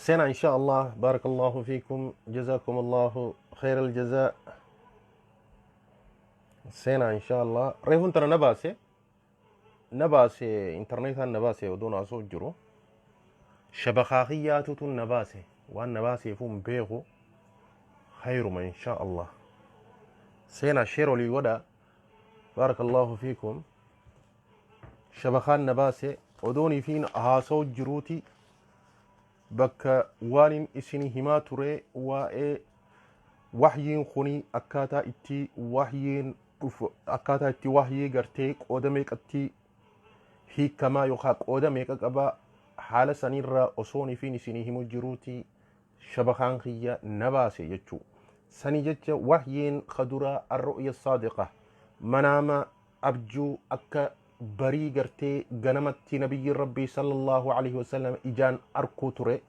Seenaa insha Allah. Barakallahu fiikum, jazakum Allahu khairal jazaa. Seenaa insha Allah. Reefun tana na baase, na baase, intarneetaan na baase. Odoon haasoo jiru shabakaa kiyyaatutu na baase. Waan na baaseefuu hin beeku. Khayruma insha Allah. Seenaa, share olii godha. Barakallahu fiikum. Shabakaan na baase odoonii fi haasoo jiruuti. Bakka waanin isin himaa ture, waa'ee wahyiin kuni, akkaataa itti wahyiin dhufu, akkaataa itti wahyii gartee qooda meeqatti hiikamaa yookaan qooda meeqa qabaa, haala sanirraa osoon ifiin isinii himu jiruuti shabakaan kiyya na baase jechuu sani. Jecha wahyiin kaduraa arru'ya saadiqa, manaama, abjuu akka barii gartee ganamatti nabiyyiin Rabbii sallallahu alaihi wasallam ijaan arkuu ture.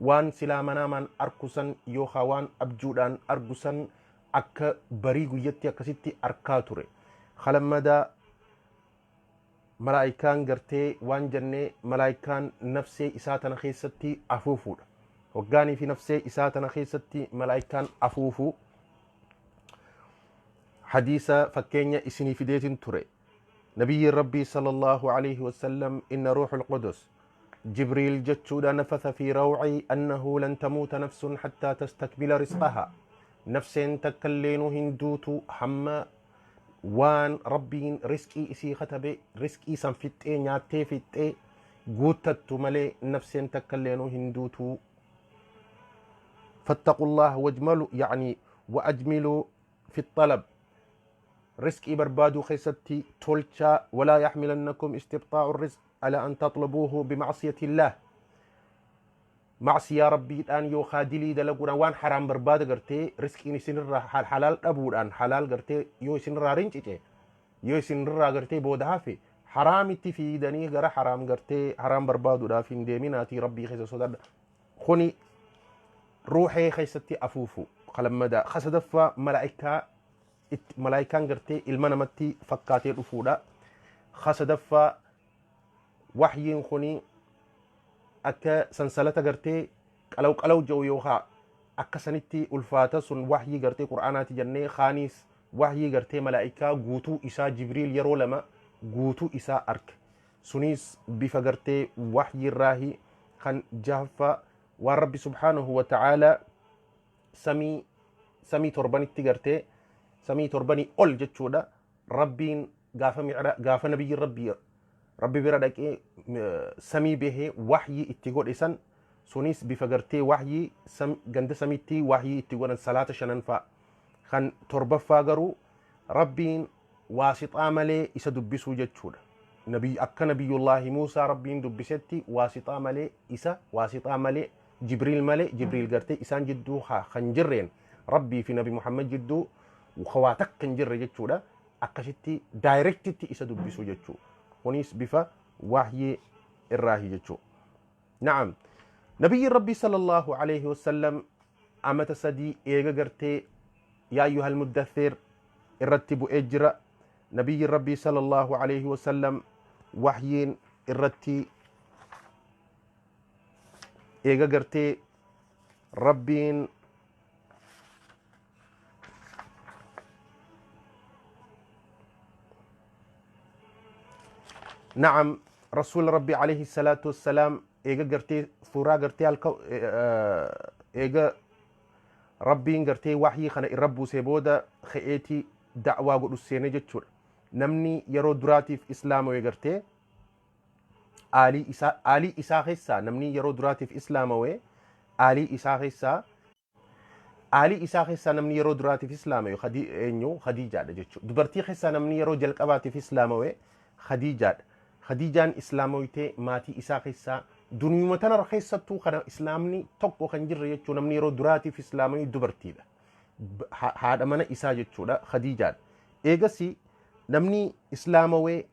Waan silaa manaamaan arku san yookaan waan abjuudhaan argu san akka barii guyyatti akkasitti arkaa ture. Kalammadaa malaayikaan gartee waan jennee malaayikaan nafsee isaa tana keessatti afuufuudha. Hoggaanii fi nafsee isaa tana keessatti malaayikaan afuufuu hadiisa fakkeenya isinii fideetin ture. Nabiyyiin Rabbii sallallahu alaihi wasallam, inna ruuxul qudus, Jibriil jechuudha, nafatha fi rawcii annahu lan tamuuta nafsun hattaa tastakmila risqaha. Nafseen takka illeenuu hin duutu hamma waan Rabbiin risqii isii katabe risqii san fixxee, nyaattee fixxee guuttattu malee nafseen takka illeenuu hin duutu. Fattaqullah wajmalu, yani wa ajmiluu fi xalab, risqii barbaaduu keessatti tolchaa. Walaa yaxmilannakum istibxaa'u rizq ala an tatlubuuhu bimacصiyati illaah, macsiyaa Rabbiidhaan yookaa dilii dalaguudhaan waan haraam barbaada gartee risqiin isinirraa halaal dhabuudhaan, halaal gartee yoo isinirraa rincice, yoo isinirraa gartee booda hafe, haraamitti fiidanii gara haraam gartee haraam barbaaduudhaaf hin deeminaatii Rabbii keessa sodaadha. Kuni ruuxee keessatti afuufu kalammadaa. Kasadaffaa malaa'ikaa, malaa'ikaan gartee ilma namatti fakkaatee dhufuudha. Kasadaffaa waxyiin kuni akka sansalata gartee qalaw qalaw jedhu yookaa akka sanitti ulfaata. Sun waxyii gartee Qur'aanaati jennee. Kaaniis waxyii gartee malaa'ikaa guutuu isaa Jibriil yeroo lama guutuu isaa arke, sunis bifa gartee waxyii irraahi. Kan jahaffaa waan Rabbi subhaanahu wa ta'aalaa samii torbanitti gartee samii torbanii ol jechuudha, Rabbiin gaafa mi'ra gaafa nabiyyiin Rabbii Rabbi bira dhaqee samii bahee wahyii itti godhe san, sunis bifa gartee wahyii ganda samiitti wahyii itti godhan, salaata shanan fa'a. Kan torbaffaa garuu Rabbiin waasixaa malee isa dubbisuu jechuudha. Nabi akka Nabiyyullaahi Muusaa Rabbiin dubbisetti waasixaa malee isa, waasixaa malee, Jibriil malee, Jibriil gartee isaan jidduu kan jirreen, Rabbii fi Nabi Muhammad jidduu waa takka hin jirre jechuudha. Akkasitti daayirektitti isa dubbisuu jechuu. Kunis bifa wahyii irraahi jechuu. Na'am. Nabiyyiin Rabbii sallallahu alaihi wasallam amata 3 eega gartee yaa ayyuhal muddathir irratti bu'ee jira. Nabiyyiin Rabbii sallallahu alaihi wasallam wahyiin irratti eega gartee Rabbiin, na'am, Rasuula Rabbii alayhi salaatu wassalaam eega gartee suuraa gartee halka eega Rabbiin gartee wahyii kana irra buusee booda ka'eetii da'waa godhu seene jechuudha. Namni yeroo duraatiif islaamawee gartee aalii isaa keessaa, namni yeroo duraatiif islaamawee aalii isaa keessaa, aalii isaa keessaa namni yeroo duraatiif islaamawe eenyu? Khadiijaadha jechuudha. Dubartii keessaa namni yeroo jalqabaatiif islaamawe Khadiijaadha. Khadiijaan islaamawitee maatii isaa keessaa duniyuma tanarra keessattuu kana islaamni tokko kan jirre jechuu, namni yeroo duraatiif islaamawe dubartiidha. Haadha mana isaa jechuudha, Khadiijaadha. Eegasii namni islaamawee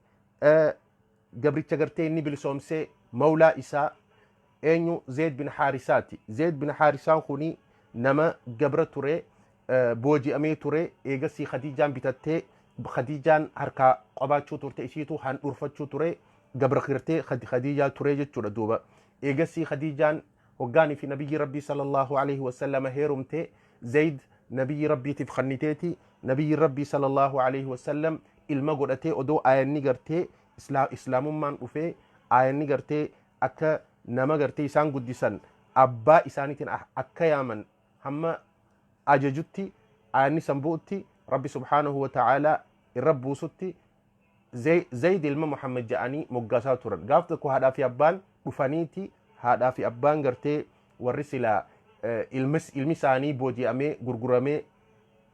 gabricha gartee inni bilisoomsee, mawlaa isaa, eenyu? Zeed bin Haarisaati. Zeed bin Haarisaan kuni nama gabra ture, booji'amee ture. Eegasii Khadiijaan bitattee, Khadiijaan harkaa qabaachuu turte, isiitu handhuurfachuu ture, gabra gartee Khadiijaa ture jechuudha duuba. Eegasii Khadiijaan Hoggaanii fi Nabiyyi Rabbii sallallahu alaihi wasallam heerumte, Zayd Nabiyyi Rabbiitiif kanniteeti. Nabiyyi Rabbii sallallahu alaihi wasallam ilma godhatee, odoo aayanni gartee islaamummaan dhufee aayanni gartee akka nama gartee isaan guddisan abbaa isaaniitiin akka yaaman hamma ajajutti, aayanni san bu'utti, Rabbi subhaanahu wa ta'aalaa irra buusutti, Zayd ilma Muhammad jedhanii moggaasaa turan. Gaaf tokko haadhaa fi abbaan dhufaniiti, haadhaa fi abbaan gartee warri silaa ilmi isaanii booji'amee gurguramee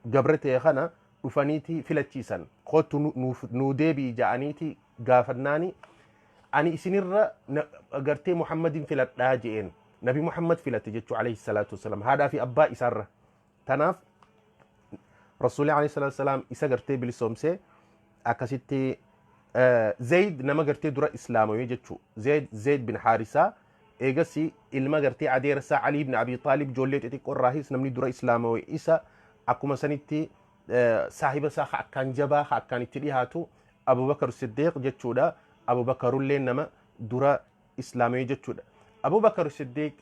gabra ta'e kana dhufaniiti filachiisan. Kottu nuu deebi'i jedhaniiti gaafannaani, ani isinirra gartee Muhammadin filadhaa je'een. Nabi Muhammad filate jechuu alayhi salaatu wasalaam haadhaa fi abbaa isaarra. Tanaaf Rasuulli alayhi salaatu wasalaam isa gartee bilisoomsee akkasitti. Zayd nama gartee dura islaamawee jechuu, Zayd bin Haarisaa. Eegasi ilma gartee adeera isaa Ali ibn Abi Xaalib, ijoollee xixiqqoo irraahis namni dura islaamawee isa. Akkuma sanitti saahiba isaa ka akkaan jabaa, ka akkaan itti dhihaatu, Abubakar Siddiiq jechuudha. Abubakarullee nama dura islaamawee jechuudha. Abubakar Siddiiq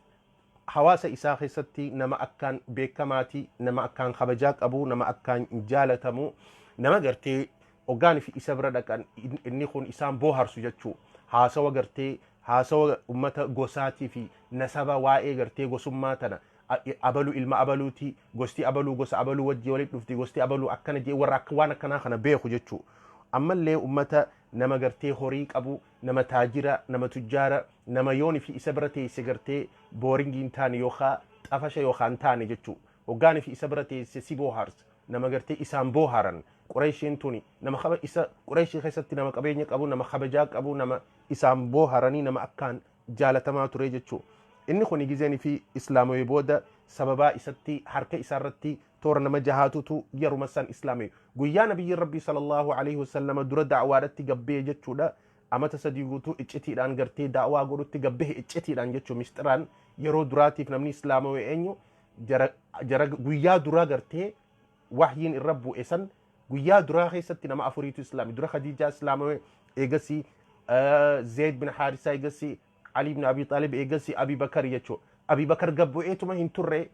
hawaasa isaa keessatti nama akkaan beekamaati, nama akkaan kabajaa qabu, nama akkaan jaalatamu, nama gartee hoggaan fi isa bira dhaqan inni kun isaan booharsu jechuu. Haasawa gartee haasawa ummata gosaatii fi nasaba, waa'ee gartee gosummaa tana, abalu ilma abaluuti, gosti abaluu gosa abaluu wajji walitti dhufti, gosti abaluu akkana jee, warra akka waan akkanaa kana beeku jechuu. Ammallee ummata nama gartee horii qabu, nama taajira, nama tujjaara, nama yooni fi isa bira teesse gartee boring hin taane yookaan xafasha yookaan hin taane jechuu. Hoggaanii fi isa bira teesse si booharsa, nama gartee isaan booharan. Qureeshiin tuni nama kaba isa Qureeshii keessatti nama qabeenya qabu, nama kabajaa qabu, nama isaan booharanii, nama akkaan jaalatamaa ture jechuu. Inni kuni gizeenii fi islaamawee booda sababaa isatti harka isaarratti toora nama jahaatutu yeruma san islaamee. Guyyaa Nabiyyiin Rabbii sallallahu alaihi wasallama dura da'waadhatti gabbee jechuudha. Amata 3 guutuu iccitiidhaan gartee da'waa godhutti gabbee, iccitiidhaan jechuu, misxiraan. Yeroo duraatiif namni islaamawee eenyu? Jara guyyaa duraa gartee wahyiin irra bu'e san, guyyaa duraa keessatti nama afuriitu islaame. Dura Khadiijaa islaamawee, eegasii Zeyd bin Haarisaa, eegasii Ali ibn Abi Xaalib, eegasii Abi Bakar jechuudha. Abi Bakar gabbu'eetuma hin turre,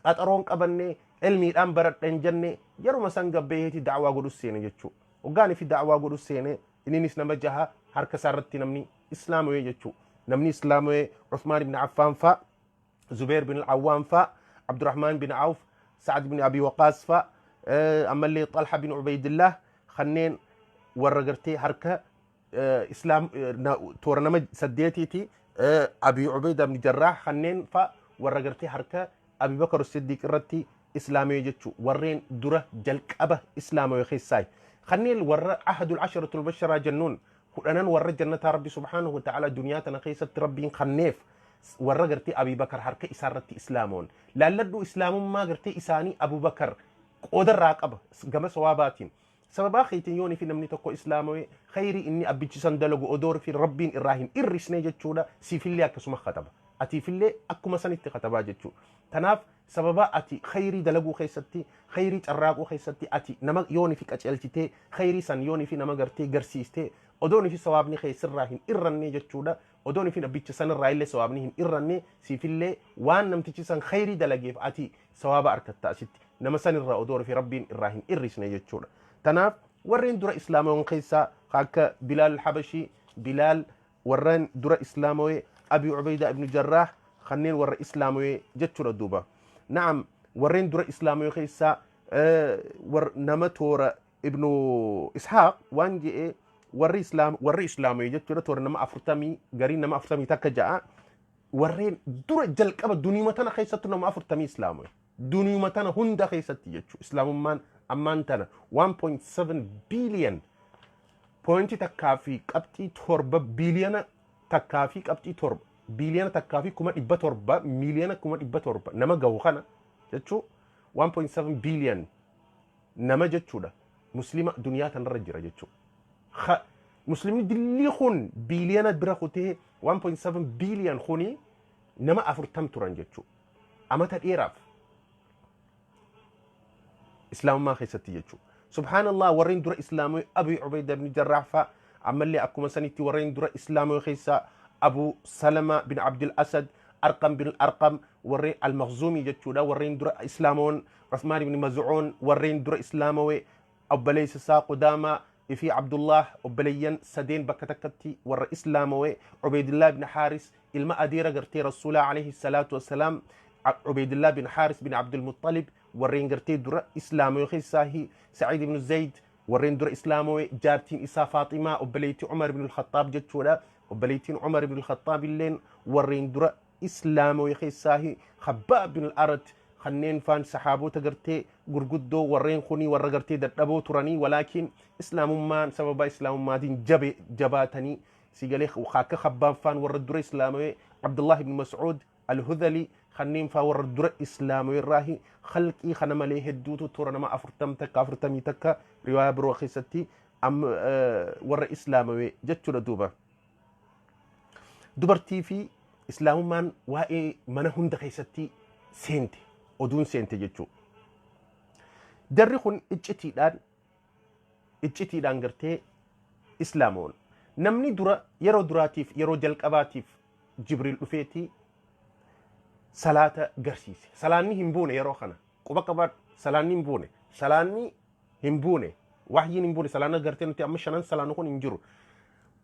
qaxaroon qabanne, ilmiidhaan baradha hin jenne, yeruma san gabbeeeti da'waa godhus seene jechuudha. Hoggaanii fi da'waa godhus seene, inninis nama jaha harka isaa irratti namni islaamawee jechuudha. Namni islaamawee Uthmaan ibn Affaan fa'a, Zubeer bin Awwaam fa'a, Abdurrahmaan bin Awf, Sa'ad bin Abi Waqaas fa'a, ammallee Xalha bin Ubaydillah, kanneen warra gartee harka islaam toora nama saddeetiiti. Abi Ubayda ibn Jarraah, kanneen fa'a warra gartee harka Abi Bakar Siddiq irratti islaamee jechuu, warreen dura jalqaba islaamawee keessaa kanneen warra ahadul asharatul basharaa jennuun, kudhanan warra jannataa Rabbi subhaanahu wa ta'ala duniyaa tana keessatti Rabbiin kanneef, warra gartee Abi Bakar harka isaa irratti islaamoon. Laalladhu, islaamummaa gartee isaanii Abu Bakar qoodarraa qaba gama sawaabaatiin. Sababaa keetiin yoonii fi namni tokko islaamawee, khayrii inni abbichi san dalagu odoo fi Rabbiin irraa hin irrisne jechuudha, siifillee akkasuma kataba. Atiifillee akkuma sanitti katabaa jechuudha. Tanaaf sababa ati khayrii dalaguu keessatti, khayrii carraaquu keessatti, ati nama yoonii fi qaceelchitee, khayrii san yoonii fi nama gartee garsiistee, odoonii fi sawaabni kee sirraa hin irranne jechuudha. Odoonii fi abbicha sanirraa illee sawaabni hin irranne, siifillee waan namtichi san khayrii dalageef ati sawaaba argatta asitti. Nama sanirraa odoo fi Rabbiin irraa hin irrisne jechuudha. Tanaaf warreen dura islaamawan keessaa akka Bilaal Habashii, Bilaal warreen dura islaamawee, Abi Ubaydaa ibnu Jarraah, kanneen warra islaamawee jechuudha duuba. Na'am, warreen dura islaamawee keessaa nama toora Ibnu Ishaaq waan je'e, warri islaam warri islaamawee jechuudha toora nama 40, garii nama 41 ja'a. Warreen dura jalqaba duniyuma tana keessattu nama 40 islaamawee. Duniyuma tana hunda keessatti jechuudha. Islaamummaan ammaan tana 1.7 billion, point takkaa fi qabxii torba biiliyana, takkaa fi qabxii torba biiliyana, takkaa fi 700,000 miiliyana, 700,000 nama gahu kana jechuu, 1.7 billion nama jechuudha. Muslima duniyaa tanarra jira jechuudha. Muslimni dillii kun biiliyana bira kutee 1.7 billion kuni nama 40 turan jechuudha. Amata dheeraaf islaamummaa keessatti jechuudha. Subhaanallah, warreen dura islaamii Abi Ubayda ibn Jarraah fa'a, ammallee akkuma sanitti warreen dura islaamii keessaa Abu Salama bin Abdul Asad, Arqam bin Arqam, warreen Almaqzuumii jechuudha, warreen dura Islaamoon, Usmaan ibn Maz'uun, warreen dura Islaamawee, obboleessa isaa Qudaamaa fi Abdullah, obboleeyyan sadeen bakka takkatti warra Islaamawee, Ubeydillah ibn Haaris, ilma adeera gartee Rasuulaa alayhi salaatu wassalaam, Ubeydillah bin Haaris bin Abdul Muttalib, warreen gartee dura Islaamawee keessaahi Sa'iid ibn Zayd, warreen dura Islaamawee, jaartiin isaa Faaximaa, obboleettii Umar ibn al-Khattaab jechuudha. Obboleettiin Umar ibn al-Khattaab illeen warreen dura Islaamawee keessaahi Khabbaab bin al-Arat, kanneen faan sahaabota gartee gurguddoo. Warreen kuni warra gartee dadhaboo turanii, walaakiin Islaamummaan sababa Islaamummaatiin jabe jabaatanii si galee. Akka Khabbaab faan warra dura Islaamawee, Abdullah ibn Mas'uud Al-Hudhali, kanneen faa warra dura Islaamawee irraahi. Khalqii kana malee hedduutu tura, nama 40 takka, 41 riwaayaa biroo keessatti amma warra Islaamawee jechuudha duuba. Dubartii fi Islaamummaan waa'ee mana hunda keessatti seente, oduun seente jechuudha. Jarri kun iccitiidhaan gartee Islaamoon. Namni dura yeroo duraatiif, yeroo jalqabaatiif Jibriil dhufeetii salaata garsiise. Salaanni hin buune yeroo kana. Quba qabaadhu, salaanni hin buune. Salaanni hin buune. Wahyiin hin buune. Salaanni gartee nuti amma shanan salaanni kun hin jiru.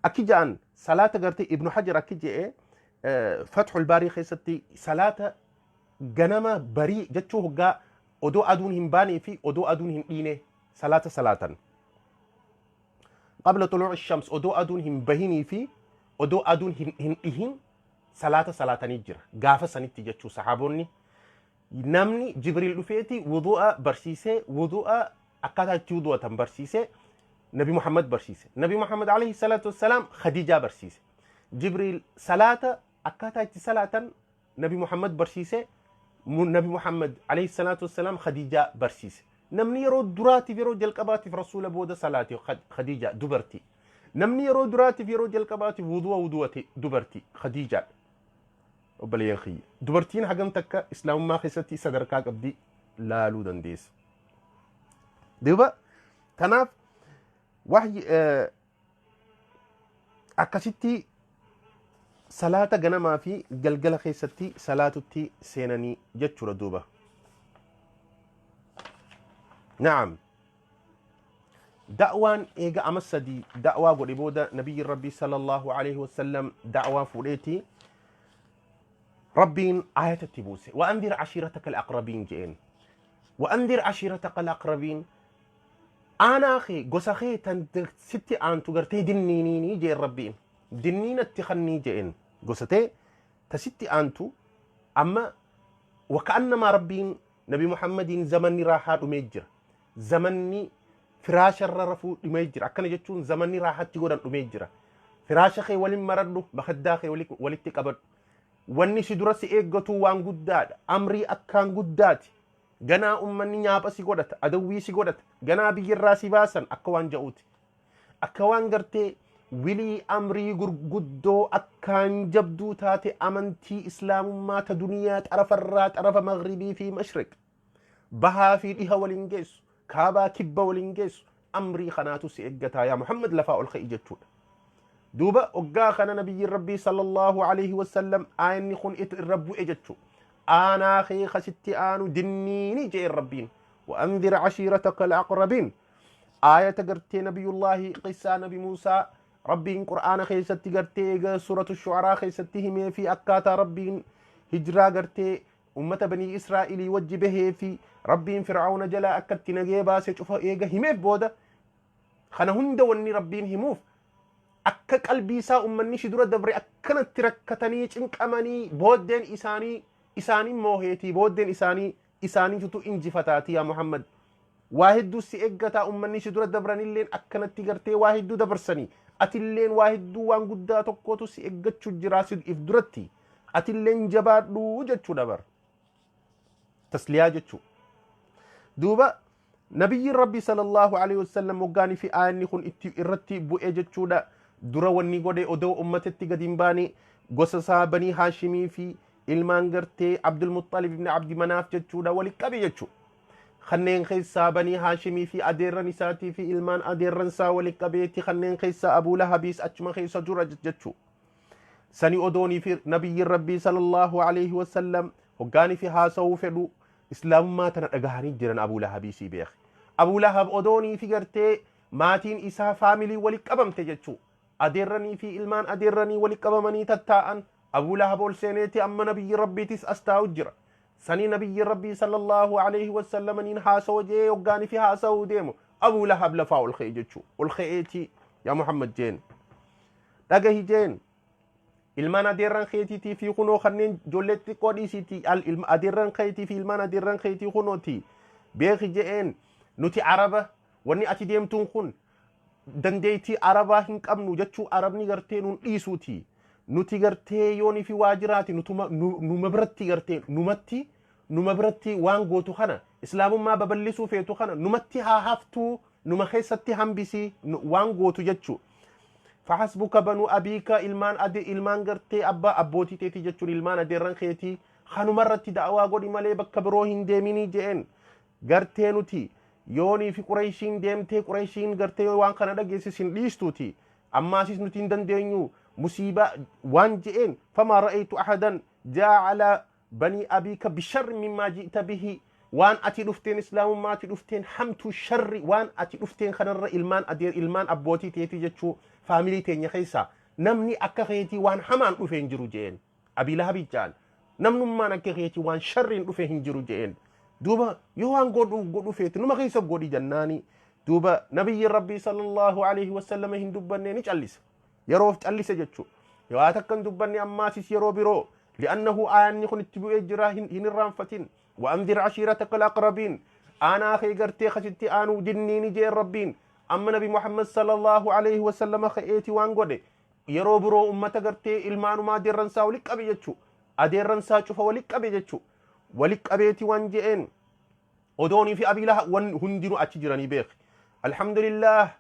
Akki ja'an salaata gartee Ibnu Hajar akki je'e Fathul Baarii keessatti, salaata ganama barii jechuu hoggaa odoo aduun hin baanee fi odoo aduun hin dhiine salaata salaatan. Qabla tuluu'i shams, odoo aduun hin bahinii fi odoo aduun hin dhihin salaata salaatanii jira. Gaafa sanitti jechuu sahaabonni namni Jibriil dhufeeti wudu'a barsiisee, wudu'a akkaataa itti wudu'atan barsiisee, Nabi Muhammad barsiise. Nabi Muhammad alayhi salaatu wassalaam Khadiijaa barsiise. Jibriil salaata akkaataa itti salaatan Nabi Muhammad barsiise. Nabi Muhammad alayhi salaatu wassalaam Khadiijaa barsiise. Namni yeroo duraatiif, yeroo jalqabaatiif Rasuula booda salaate Khadiijaa, dubartii. Namni yeroo duraatiif, yeroo jalqabaatiif wudu'a wudu'ate dubartii, Khadiijaadha. Obboleeyyan kiyya. Dubartiin hagam takka Islaamummaa keessatti sadarkaa qabdi laaluu dandeessa. Duuba kanaaf wahyi akkasitti salaata ganamaa fi galgala keessatti salaatutti seenanii jechuudha duuba. Na'am. Da'waan eega ama 3 da'waa godhe booda Nabiyyi Rabbii sallallahu alaihi wasallam da'waa fuudheeti Rabbiin ayatatti buuse. Wa'anzir ashiirataka al-aqrabiin je'een. Wa'anzir ashiirataka al-aqrabiin, aanaa kee, gosa kee tan sitti aantu gartee dinniiniinii jeen Rabbiin. Dinniinatti kannii je'een gosa tee ta sitti aantu. Amma waka'annamaa Rabbiin Nabi Muhammadiin zamanni raahaa dhumee jira. Zamanni firaasharra rafuu dhumee jira. Akkana jechuun zamanni raahatti godhan dhumee jira. Firaasha kee waliin maradhu, makaddaa kee walitti qabadhu. Wanni si dura si eeggatu waan guddaadha. Amrii akkaan guddaati. Ganaa ummanni nyaapha si godhata, adawwii si godhata, ganaa biyyarraa si baasan akka waan ja'uuti. Akka waan gartee wilii amrii gurguddoo akkaan jabduu taate, amantii Islaamummaa ta duniyaa xarafarraa xarafa, maghribii fi mashriq, bahaa fi dhiha waliin geessu, kaabaa kibba waliin geessu, amrii kanaatu si eeggataa yaa Muhammad, lafaa ol ka'i jechuudha. Duuba hoggaa kana Nabiyyiin Rabbii sallallahu alaihi wasallam aayanni kun itti irra bu'e jechuu. Aanaa kee kasitti aanu dinniini jeen Rabbiin. Wa'anzir ashiirataka al-aqrabiin. Aayata gartee Nabiyullaahi qissaa Nabi Muusaa Rabbiin Qur'aana keessatti gartee eega Suuratu Shu'araa keessatti himee fi akkaataa Rabbiin hijiraa gartee ummata Banii Israa'ilii wajji bahee fi Rabbiin Fir'aawna jalaa akka itti nagee baase cufa eega himeef booda, kana hunda wanni Rabbiin himuuf akka qalbii isaa ummanni si dura dabre akkanatti rakkatanii cinqamanii booddeen isaanii isaanii mooheetii, booddeen isaanii isaaniitutu injifataatii, yaa Muhammad waa hedduu si eeggataa, ummanni si dura dabranilleen akkanatti gartee waa hedduu dabarsanii, atilleen waa hedduu, waan guddaa tokkotu si eeggachuu jiraa si if duratti, atilleen jabaadhu jechuudha bar, tasliyaa jechuu. Duuba Nabiyyiin Rabbii sallallahu alaihi wasallam waggaanii fi aayanni kun itti irratti bu'e jechuudha, dura wanni godhe odoo ummatatti gadi hin baane gosa isaa Banii Haashimii fi ilmaan gartee Abdul Muxxalib ibn Abdi Manaaf jechuudha wali qabe jechuu. Kanneen keessaa Banii Haashimii fi adeerran isaatii fi ilmaan adeerran isaa wali qabeeti, kanneen keessaa Abuu Lahabiis achuma keessa jura jechuu. Sani odoonii fi nabiyyiin Rabbii sallallahu alaihi wasallam hoggaanii fi haasawuu fedhu islaamummaa tana dhagahanii jiran. Abuu Lahabii sii beeke. Abuu Lahab odoonii fi gartee maatiin isaa faamilii wali qabamte jechuu, adeerranii fi ilmaan adeerranii wali qabamanii tattaa'an, Abuu Lahab ol seeneeti amma nabiyyi Rabbiitis as taa'u jira. Sanii nabiyyi Rabbii sallallahu alaihi wasallamaniin haasawa jee hoggaanii fi haasawuu deemu, Abuu Lahab lafaa ol ka'e jechuu. Ol ka'eeti, "Yaa Muhammad," jeen, "dhagahi," jeen, "ilmaan adeerran keetiitii fi kunoo kanneen ijoollee xixiqqoo dhiisiitii adeerran keetii fi ilmaan adeerran keetii kunooti beeki," je'een. "Nuti Araba, wanni ati deemtuun kun dandeettii Arabaa hin qabnu jechuu. Arabni gartee nun dhiisuuti. Nuti gartee yoonii fi waa jiraati nutuma numa biratti gartee numatti numa biratti waan gootu kana, islaamummaa babal'isuu feetu kana numatti haa haftuu, numa keessatti hambisii waan gootu jechuu. Fahasbuka banu abiika, ilmaan ade ilmaan gartee abbaa abbootii teetii jechuun ilmaan adeerran keetii kanumarratti da'awaa godhi malee bakka biroo hin deeminii," je'een. "Gartee nuti yoonii fi Qureeshiin deemtee, Qureeshiin gartee waan kana dhageessis hin dhiistuuti. Ammaasis nuti hin dandeenyu musiibaa waan," je'een. "Famaa ra'aytu ahadan jaa calaa banii abiika bisharri mimmaa ji'ta bihi, waan ati dhufteen, islaamummaa ati dhufteen hamtuu sharri waan ati dhufteen kanarra ilmaan adeer ilmaan abbootii teetii jechuu faamilii teenya keessaa namni akka keetii waan hamaan dhufe hin jiru," je'een. Abii Lahabii ja'an, "Namnummaan akka keetii waan sharriin dhufe hin jiru," je'een. "Duuba yoo waan godhu godhu feete numa keessa godhi," jennaani. Duuba nabiyyiin Rabbii sallallahu alaihi wasallam hin dubbanne, ni callise. Yeroof callise jechuu, yoo takka hin dubbanne. Ammaasis yeroo biroo, li'annahu aayanni kun itti bu'ee jira, hin irraanfatin. "Wa'anzir ashiirataka al-aqrabiin", aanaa kee gartee kasitti aanuu dinniini jeen Rabbiin. Amma nabi Muhammad sallallahu alaihi wasallama ka'eeti waan godhe, yeroo biroo ummata gartee ilmaanumaa adeerransaa wali qabe jechuu, adeerransaa cufa wali qabe jechuu. Wali qabeeti waan je'een, odoonii fi Abii Lahab wan hundinuu achi jiranii beek: "Alhamdulillah,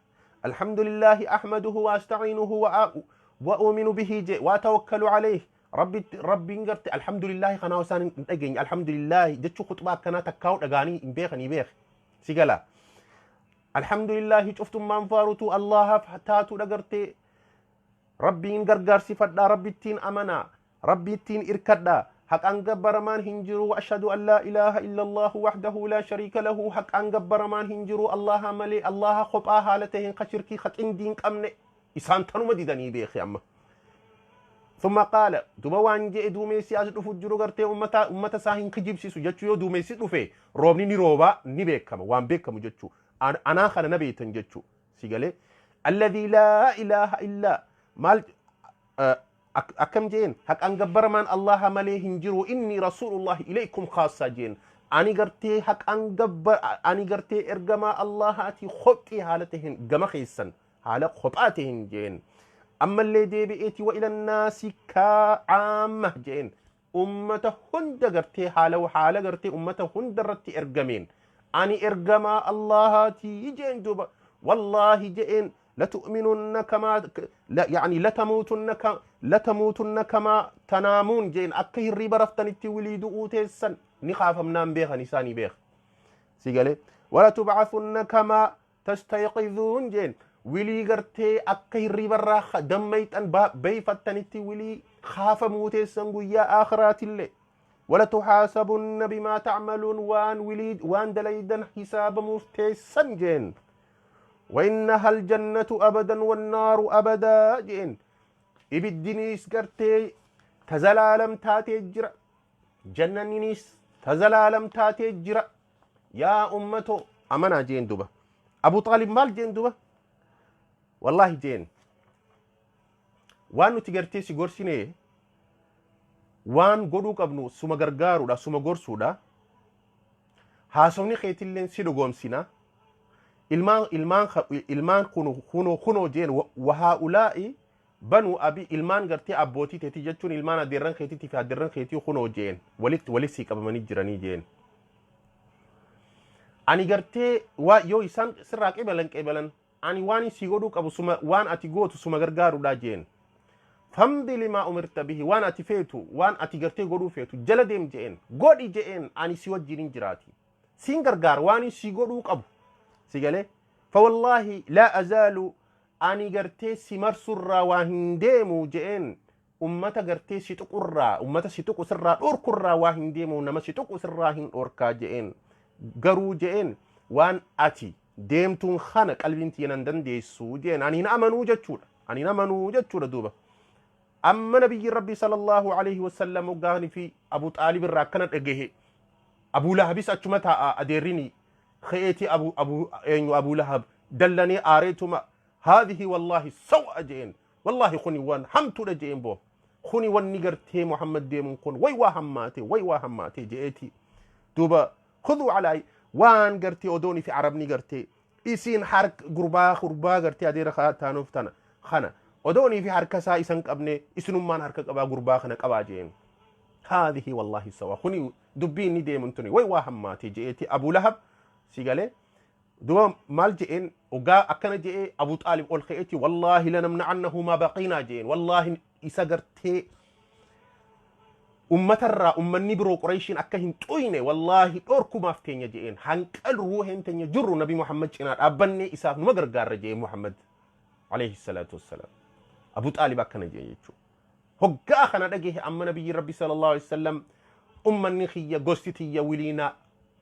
alhamdulillahi ahmaduhu wa asta'iinuhu wa uuminu bihi," je, "wa tawakkalu alayhi." Rabbitti, Rabbiin garte alhamdulillahi kanaa isaan hin dhageenye. Alhamdulillahi jechuu khuxbaa akkanaa takkaa'u dhagaanii hin beekanii beek si gala. "Alhamdulillahi, cuftummaan faarutu Allahaaf taatu dhagartee. Rabbiin gargaarsifadhaa, Rabbittiin amanaa, Rabbittiin irkadhaa. Haqaan gabbaramaan hin jiru. Ashhadu an laa ilaaha illallahu wahdahu laa shariika lahu. Haqaan gabbaramaan hin jiru Allaha malee, Allaha kophaa haala taheen ka shirkii ka qindii hin qabne." Isaan tanuma didanii beeke amma. ثم قال, duba waan je'e, duumessi as dhufu jiru gartee ummata isaa hin kijibsiisu jechuu. Yoo duumessi dhufe roobni ni roobaa, ni beekama, waan beekamu jechuu. Anaa kana na beektan jechuu si galee. "Alladhii laa ilaaha illaa" maal akkam jeen? "Haqaan gabbaramaan Allaha malee hin jiru. Inni rasuulullahi ilaykum khaassa," jeen. "Ani gartee haqaan gabba ani gartee ergamaa Allahaati kophii haala taheen gama keessan haala kophaa taheen," jeen. Ammallee deebi'eeti "wa ila nnaasi kaa'aamma," jeen. "Ummata hunda gartee haala gartee ummata hunda irratti ergameen ani ergamaa Allahaati," jeen. Duuba "wallaahi," jeen, "latu'minunna kamaa yani latamuutunna kamaa tanaamuun," jeen. "Akka hirriiba raftanitti wilii du'uu teessan." Ni kaafamnaan beekan isaanii beek si galee. "Walatubcathunna kamaa tastayqizuun," jeen. "Wilii gartee akka hirriibarraa dammayxan beeyfattanitti wilii kaafamuu teessan guyyaa aakhiraatillee. Walatuhaasabunna bimaa tacmaluun, waan wilii waan dalaydan hisaabamuuf teessan," jeen. "وإنها الجنة أبدا والنار أبدا," jeen. "Ibiddiniis gartee tazalaalam taatee jira, jannanninis tazalaalam taatee jira. Yaa ummato, amanaa," jeen. Duba Abu Xaalib maal jeen duba? "Wallaahi," jeen, "waan nuti gartee si gorsine, waan godhuu qabnu suma gargaaruudha, suma gorsuudha. Haasofni keetilleen si dhugoomsina. Ilmaan ilmaan ilmaan kunoo kunoo," jeen. "Wahaa'ulaa'i banuu abi, ilmaan gartee abbootii teetii jechuun ilmaan adeerran keetiitii fi adeerran keetii kunoo," jeen, "walitti walitti sii qabamanii jiranii," jeen. "Ani gartee waa yoo isaan sirraa qeebalan qeebalan, ani waan sii godhuu qabu suma, waan ati gootu suma gargaaruudha," jeen. "Famdi limaa umirta bihi, waan ati feetu, waan ati gartee godhuu feetu jala deem," jeen, "godhi," jeen. "Ani si wajjin hin jiraati, siin gargaara waan si godhuu qabu si galee. Fawallaahi laa azaalu, ani gartee si marsurraa waa hin deemu," jeen. Ummata gartee si tuqurraa, ummata si tuqu sirraa dhorkurraa waa hin deemu, nama si tuqu sirraa hin dhorkaa je'een. Garuu je'een, waan ati deemtuun kana qalbiin tiyya nan dandeessu je'een, ani hin amanuu jechuudha. Ani hin amanuu jechuudha duuba. Amma nabiyyi Rabbii sallallahu alaihi wasallam hoggaanii fi Abu Xaalib irraa akkana dhagahe, Abuu Lahabis achuma taa'a. Adeerrini ka'eeti abu eenyu, Abuu Lahab dallanee aareetuma, "Haadhihi wallaahi sawa" je'een. "Wallaahi kuni waan hamtuudha" je'een. "Boo, kuni wanni gartee Muhammad deemuun kun way waa hammaate, way waa hammaate" je'eeti. Duuba khuduu alaa waan gartee odoonii fi arabni gartee isiin harka gurbaa gartee adeera taanuuf tana kana odoonii fi harka isaa isan qabne, isinummaan harka qabaa, gurbaa kana qabaa je'een. "Haadhihi wallaahi sawa, kuni dubbii inni deemun tuni way waa hammaate" je'eeti Abuu Lahab. Si galee? Duba maal je'een? Ogaa akkana je'ee, Abu Xaalib ol ka'eeti, "Wallaahi lanamna'annahu maa baqiinaa" je'een. "Wallaahi isa gartee ummatarraa ummanni biroo Qureeshiin akka hin xuyne wallaahi dhorkumaaf teenya" je'een. "Hanqal ruuheen teenya jirru Nabi Muhammad cinaa dhaabbannee isaaf numa gargaarra" je'ee Muhammad alayhi salaatu wassalaam. Abu Xaalib akkana je'e jechuudha. Hoggaa kana dhagahe amma nabiyyi Rabbi sallallahu alaihi wasallam, ummanni kiyya, gosti tiyya wiliina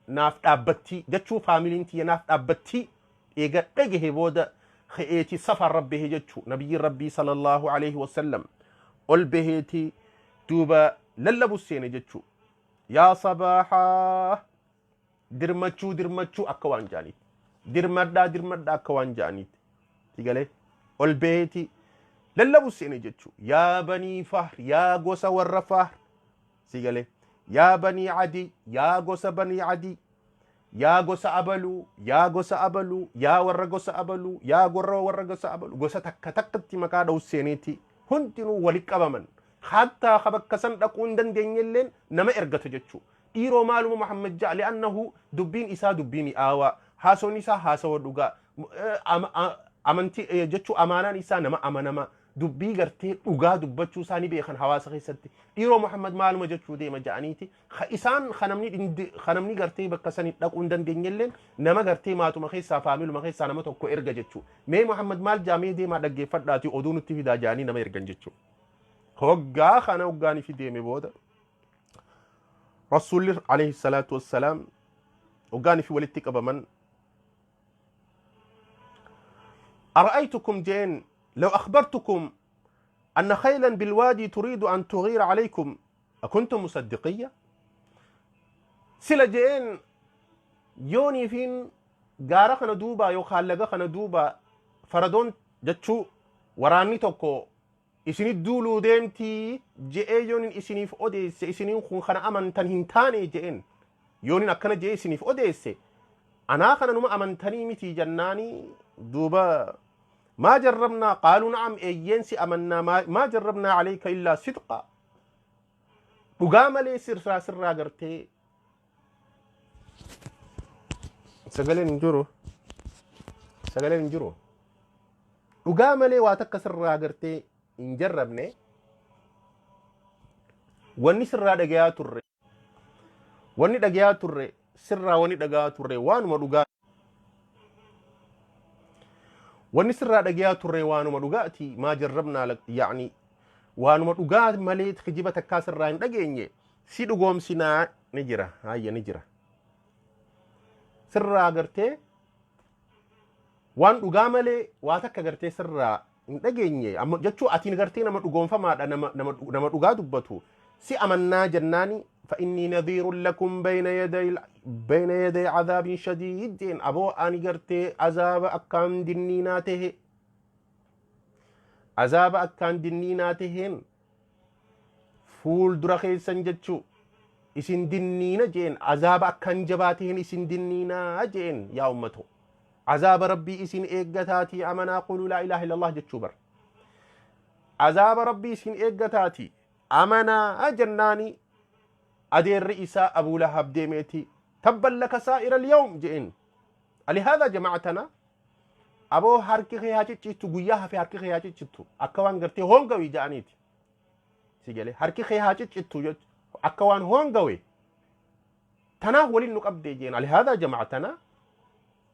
naaf dhaabbattii jechuu, faamiliin tiyya naaf dhaabbattii eega dhagahe booda ka'eeti safaan rabbehe jechuu. Nabiyyi Rabbii sallallahu alaihi wasallam ol baheeti duuba lallabu seene jechuu. Yaa sabaahaa, dirmachuu dirmachuu akka waan jaaniiti, dirmadhaa dirmadhaa akka waan jaaniiti. Sigalee? Ol baheeti lallabu seene jechuu. Yaa banii Fahr, yaa gosa warra Fahr. Sigalee? Yaa banii Adii, yaa gosa banii Adii, yaa gosa abaluu, yaa gosa abaluu, yaa warra gosa abaluu, yaa warra gosa abaluu, gosa takka takkatti maqaa dha'u seeneeti. Hundinuu wali qabaman. Hattaa ka bakka san dhaquu hin dandeenyelleen nama ergata jechuu. Dhiiroo, maaluma Muhammad ja'a? Li'annahu dubbiin isaa dubbii mi'aawaa, haasoon isaa haasawa dhugaa, amantii jechuu, amaanaan isaa nama amanama, dubbii gartee dhugaa dubbachuu isaa ni beekan hawaasa keessatti. Dhiiroo, Muhammad maaluma jechuu deema ja'aniiti ka isaan ka namni gartee bakka sani dhaquu hin dandeenyelleen nama gartee maatuma keessaa, faamiluma keessaa nama tokko erga jechuu. Mee Muhammad maal jaamee deemaa dhaggeeffadhaati oduu nutti fidaa ja'anii nama ergan jechuu. Hoggaa kana hoggaanii fi deeme booda, Rasuulli alayhi salaatu wassalaam hoggaanii fi walitti qabaman, "أرأيتكم" جين "لو أخبرتكم أن خيلا بالوادي تريد أن تغير عليكم أكنتم مصدقية؟" Sila jeen, yoonii fiin gaara kana duuba yookaan laga kana duuba faradoon jechuu waraanni tokko isinit duuluu deemtii je'ee yoonin isiniif odeesse, isiniin kun kana amantan hin taane je'een. Yoonin akkana je'ee isiniif odeesse, anaa kana numa amantanii miti jennaanii, duuba "ما جربنا" قالوا نعم, eeyyeen si amannaa, "ما جربنا عليك إلا صدقا", dhugaa malee sirraa gartee. Sagaleen hin jiru, sagaleen hin jiru. Dhugaa malee waa takka sirraa gartee hin jarrabne. Wanni sirraa dhagayaa turre, wanni dhagayaa turre sirraa, wanni dhagayaa turre waanuma dhugaa, wanni sirraa dhagayaa turre waanuma dhugaati. ما جربنا يعني waanuma dhugaa malee kijiba takkaa sirraa hin dhageenye, si dhugoomsinaa. Ni jira, hayya, ni jira. Sirraa gartee waan dhugaa malee waa takka gartee sirraa hin dhageenye amma jechuu, atiin gartee nama dhugoomfamaadha, nama dhugaa dubbatu, si amannaa jennaani, "فإني نذير لكم بين يدي عذاب شديد" jeen. Aboo, ani gartee azaaba akkaan dinniinaa tahe, azaaba akkaan dinniinaa taheen fuuldura keessan jechuu isin dinniina jeen. Azaaba akkaan jabaa taheen isin dinniinaa jeen. Yaa ummato, azaaba Rabbii isin eeggataatii amanaa, قولوا لا إله إلا الله jechuu bar. Azaaba Rabbii isin eeggataatii amanaa jennaani, adeerri isaa Abuu Lahab deemeeti, "تبا لك سائر اليوم" jeen. "ألهذا جمعتنا?" Aboo, harki kee haa ciccittu, guyyaa hafe harki kee haa ciccittu, akka waan gartee hoongawii ja'aniiti. Si galee? Harki kee haa ciccittu akka waan hoongawe, tanaaf waliin nu qabdee jeen. "ألهذا جمعتنا?"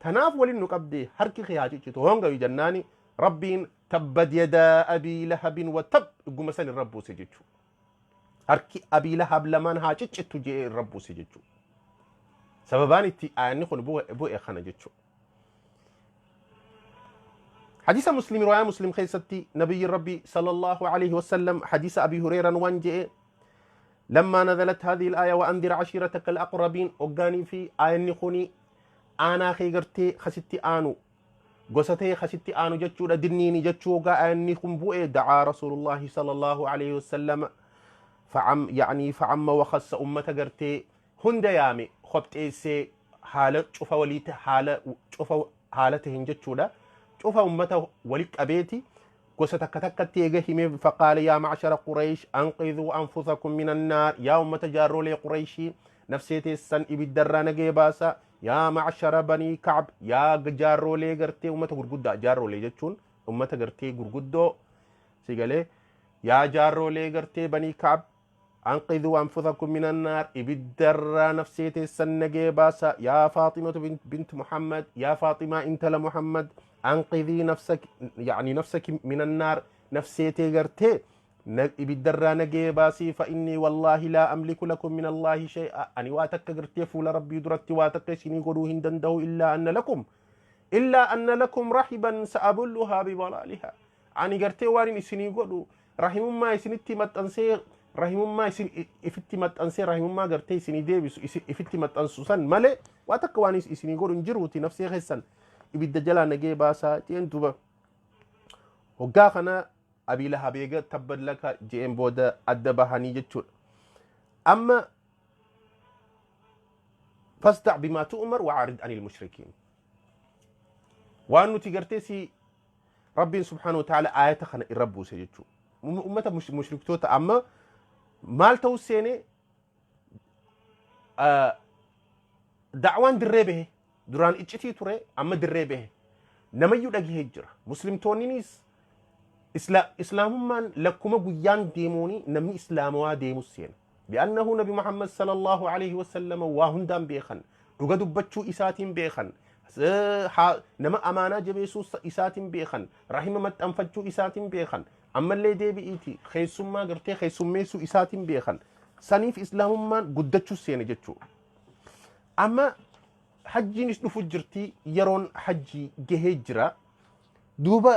Tanaaf waliin nu qabdee? Harki kee haa ciccitu, hoongawii jennaani. Rabbiin tabbad yadaa abii lahabin wa tab dhuguma san irra buuse jechuudha. Harki abii lahab lamaan haa ciccittu je'ee irra buuse jechuudha. Sababaan itti aayanni kun bu'e kana jechuudha. Hadiisa Muslim riwaayaa Muslim keessatti nabiyyi Rabbi sallallahu alaihi wasallam hadiisa Abi Hureyran waan je'e لما نزلت هذه الآية وأنذر عشيرتك الأقربين وقاني في آية نخوني أنا خي قرتي خستي آنو gosa tee ka sitti aanu jechuudha dinniini jechuu hoggaa aayanni kun bu'e da'aa rasuulullaahi sallallahu alaihi wasallam fa'am ya'anii fa'amma wakhassa ummata gartee hunda yaame kopxeessee haala cufa walii haala cufa haala tahin jechuudha cufa ummata wali qabeeti gosa takka takkatti eega himee faqaala yaa ma'shara quraysh anqidhuu anfusakum minan naar yaa ummata jaarrolee qurayshii nafsee teessan ibiddarraa nagee baasa Yaa ma'shara banii Ka'b yaa jaarroolee gartee ummata gurguddaa jaarroolee jechuun ummata gartee gurguddoo si galee yaa jaarroolee gartee banii Ka'b anqidhuu anfusakum minan naar ibiddarraa nafsee teessan nagee baasa yaa Faaximatu bint Muhammad yaa Faaximaa intala Muhammad anqidhii nafsak yaani nafsaki minan naar nafsee tee gartee Ibiddarraa nagee baasii fa innii wallaahi laa amliku lakum min Allaahi shay'a ani waa takka gartee fuula Rabbii duratti waa takka isinii godhuu hin danda'u illaa anna lakum illaa anna lakum rahiban sa'abulluhaa bibalaalihaa ani gartee waan hin isinii godhu rahimummaa isinitti maxxansee rahimummaa isin ifitti maxxansee rahimummaa gartee isinii deebisu ifitti maxxansu san malee waa takka waan isinii godhu hin jiruuti nafsee keessan ibidda jalaa nagee baasaa jeen duba hoggaa kana Abii Lahab eega tabban laka je'een booda adda bahanii jechuudha. Amma fasdac bimaa tu'mar wa'arid anil mushrikiin. Waan nuti gartee si Rabbiin subhaanahu wa ta'ala aayata kana irra buuse jechuudha. Ummata mushriktoota amma maal ta'uu seenee da'waan dirree bahe duraan iccitii ture amma dirree bahe namayyuu dhagahee jira muslimtoonninis islaamummaan lakkuma guyyaan deemuuni namni islaamawaa deemus seena li'annahu nabi muhammad sallallahu alaihi wasallam waa hundaan beekan dhuga dubbachuu isaatiin beekan nama amaanaa jabeessuu isaatiin beekan rahima maxxanfachuu isaatiin beekan ammallee deebi'iiti keessummaa gartee keessummeessuu isaatiin beekan saniif islaamummaan guddachuu seene jechuudha. Amma hajjiinis dhufu jirti yeroon hajjii gahee jira. Duuba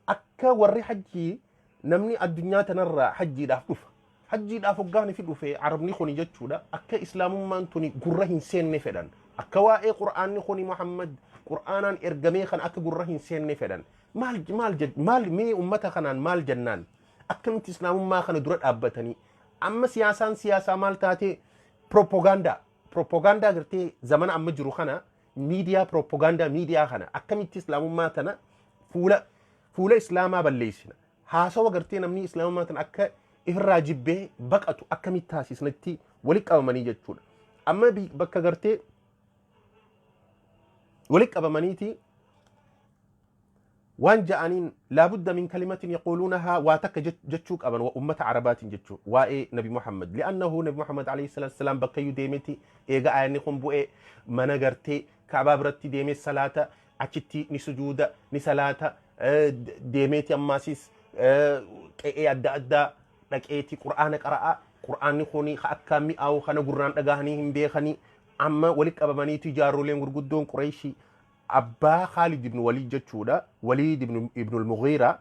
akka warri hajjii namni addunyaa tanarraa hajjiidhaaf dhufa. Hajjiidhaaf hoggaan fi dhufe arabni kuni jechuudha akka islaamummaan tuni gurra hin seenne fedhan. Akka waa'ee qur'aanni kuni Muhammad qur'aanaan ergamee kan akka gurra hin seenne fedhan. Maal maal maal mee ummata kanaan maal jennaan akkamitti islaamummaa kana dura dhaabbatanii amma siyaasaan siyaasaa maal taatee propagaandaa propagaandaa gartee zamana amma jiru kana miidiyaa propagaandaa miidiyaa kana akkamitti islaamummaa tana fuula fuula islaamaa balleessina haasawa gartee namni islaamummaa tana akka ifirraa jibbee baqatu akkamitti taasisnatti walitti qabamanii jechuudha amma bakka gartee walitti qabamaniiti waan ja'aniin laabudda min kalimatin yaquuluunahaa waa takka jechuu qaban wa ummata arabaatiin jechuu waa'ee nabi muhammad li'annahu nabi muhammad alayhi salaatu wasalaam bakkayyuu deemeti eega aayanni kun bu'e mana gartee kaabaa biratti deemee salaata achitti ni sujuuda ni salaata deemeeti ammaasis qe'ee adda addaa dhaqeeti qur'aana qara'a qur'aanni kun akka mi'aawu kana gurraan dhagahanii hin beekanii amma walitti qabamaniiti jaarroleen gurguddoon qureeshii abbaa Khaalid ibn Waliid jechuudha. Waliid ibn al-Mughiira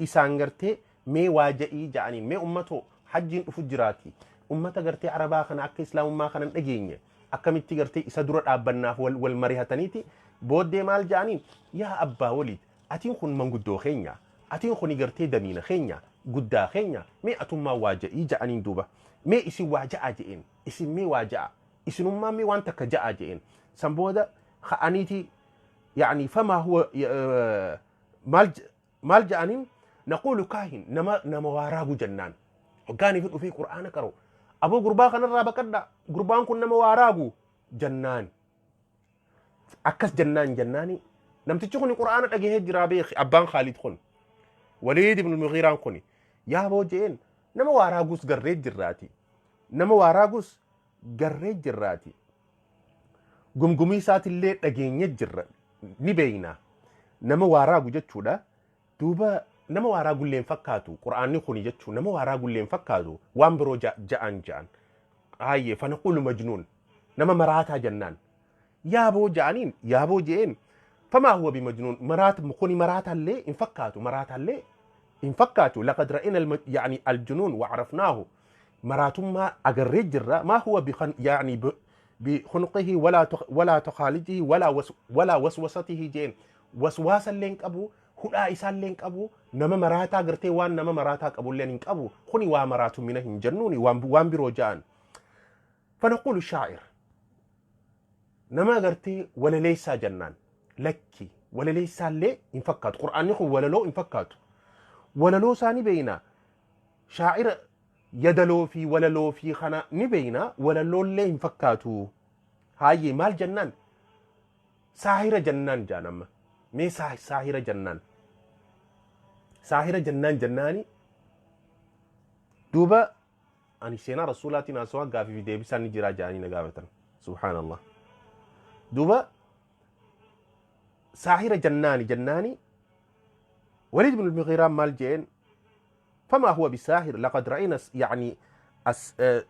isaan gartee mee waa ja'ii ja'aniin mee ummatoo hajjiin dhufu jiraati. Ummata gartee Arabaa kana akka islaamummaa kana hin dhageenye akkamitti gartee isa dura dhaabbannaaf wal, wal marihataniiti booddee maal ja'aniin yaa abbaa Waliid atiin kun manguddoo keenya atiin kuni gartee damiina keenya guddaa keenya mee atummaa waa ja'ii ja'aniin duuba mee isin waa ja'aa je'een isin mee waa ja'a isinummaan mee waan takka ja'aa je'een san booda ka'aniiti yani famaa huwa maal maal ja'aniin naquulu kaahin nama nama waa raagu jennaan hoggaanii fi dhufee qur'aana qaru aboo gurbaa kanarraa baqadha gurbaan kun nama waa raagu jennaan akkas jennaan jennaani namtichi kun qur'aana dhagahee jiraa beeki abbaan Khaalid kun Waliid ibn Mughiiraan kun yaa boo je'een nama waa raagus garree jirraati nama waa raagus garree jirraati gumgumii isaatillee dhageenye jirra ni beeyna nama waa raagu jechuudha. Duuba nama waaraa gulleen fakkaatu qur'aanni kuni jechuun, nama waaraa gulleen fakkaatu. Waan biroo ja'an. Hayyee, فنقول مجنون, nama maraataa jennaan. Yaaboo ja'aniin, yaaboo je'een. فما هو بمجنون, maraat kuni maraataallee hin fakkaatu, maraataallee hin fakkaatu. لقد رأينا يعني الجنون وعرفناه, maraatummaa agarree jirra. ما هو بخن يعني بخنقه ولا تخالجه ولا وسوسته jeen. Waswaasa illee hin qabu, hudhaa isaallee hin qabu. Nama maraataa gartee waan nama maraataa qabullee hin qabu. Kuni waa maraatumina hin jennuuni, waan biroo ja'an. فنقول شاعر, nama gartee walaleessaa jennaan. Lakki, walaleessaallee hin fakkaatu. Qur'aanni kun walaloo hin fakkaatu. Walaloo isaa ni beeyna, shaacira yadaloo fi walaloo fi kana ni beeyna, walaloollee hin fakkaatu. Hayyee, maal jennaan? Saahira jennaan jaan. Amma mee saahira jennaan, saahira jennaan jennaani. Duuba ani seenaa rasuulaatiin haasawaa, gaafii fi deebisaan ni jiraa jedhanii na gaafatan. Subhaanallah. Duuba saahira jennaani jennaani, Waliid bin Mugiiraan maal jeen? فما هو بساحر لقد رأينا يعني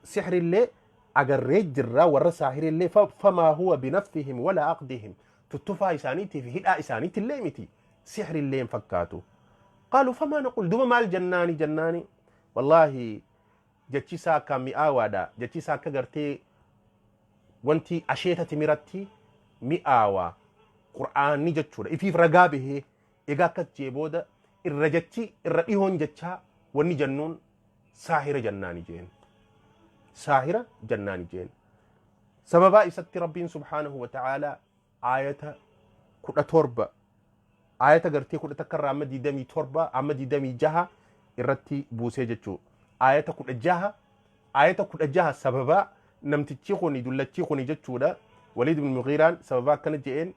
سحر illee agarree jirra, warra saahir illee. فما هو بنفثهم ولا عقدهم, tuttufaa isaaniitii fi hidhaa isaaniitti illee miti, sihri illee hin fakkaatu. قالوا فما نقول, duba maal jennaani jennaani, wallaahi jechi isaa akka mi'aawaadha, jechi isaa akka gartee wanti asheeta timiratti mi'aawaa qur'aanni jechuudha. Ifiif ragaa bahee egaa akkas jee booda irra jechi irra dhihoon jechaa wanni jennuun saahira jennaani jeen, saahira jennaani jeen. Sababaa isatti Rabbiin سبحانه وتعالى aayata 17, aayata gartee 11 irraa amma 27, amma 26 irratti buusee jechuu. Aayata 16, aayata 16 sababaa namtichi kuni, dullachi kuni jechuudha, Waliid ibn Mughiiraan sababaa akkana je'een,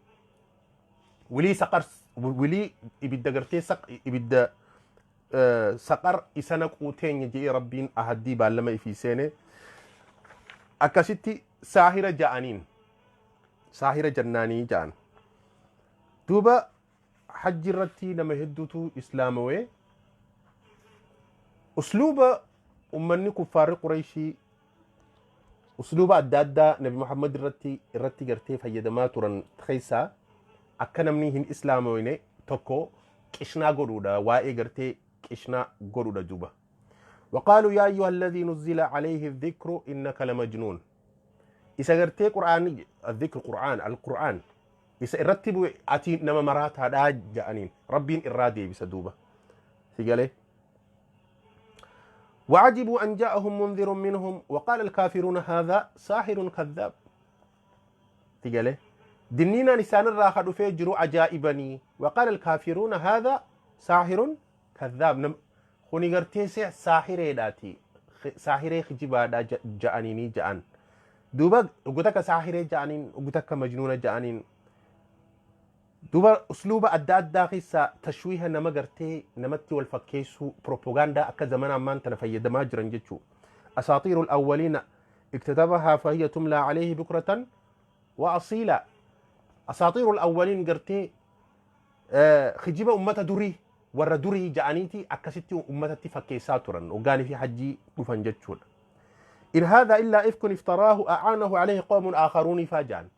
wilii saqar, wilii ibidda gartee ibidda saqar isa naquu teenya je'ee Rabbiin ahaddii baallama ifii seene. Akkasitti saahira ja'aniin, saahira jannaanii ja'an. Duuba hajji irratti nama hedduutu islaamawee. Usluuba ummanni kuffaarri Qureeshii usluuba adda addaa Nabi Muhammad irratti gartee fayyadamaa turan keessaa akka namni hin islaamawine tokko qishnaa godhuudha, waa'ee gartee qishnaa godhuudha juba. وقالوا يا أيها الذي نزل عليه الذكر إنك لمجنون. Isa gartee qur'aanni, الذكر قرآن, القرآن isa irratti bu'e, ati nama maraataadhaa ja'aniin. Rabbiin irraa deebisa. Duuba si galee. وعجبوا أن جاءهم منذر منهم وقال الكافرون هذا ساحر كذاب. تقاله دنينا نسان الراخة dhufee jiru ajaa'ibanii. وقال الكافرون هذا ساحر كذاب, kuni gartee saahireedhaati, saahiree kijibaadha ja'aniinii ja'an. Duuba ugu takka saahiree ja'aniin, ugu takka majnuuna ja'aniin. Duuba usluuba adda addaa keessaa tashwiiha, nama gartee namatti wal fakkeessuu, propagaandaa akka zamana ammaan tana fayyadamaa jiran jechuu. أساطير الأولين اكتتبها فهي تملى عليه بكرة وأصيلا. أساطير الأولين gartee kijiba ummata durii, warra durii ja'aniiti akkasitti ummatatti fakkeessaa turan hoggaanii fi hajjii dhufan jechuudha. إن هذا إلا إفك افتراه أعانه عليه قوم آخرون فاجان.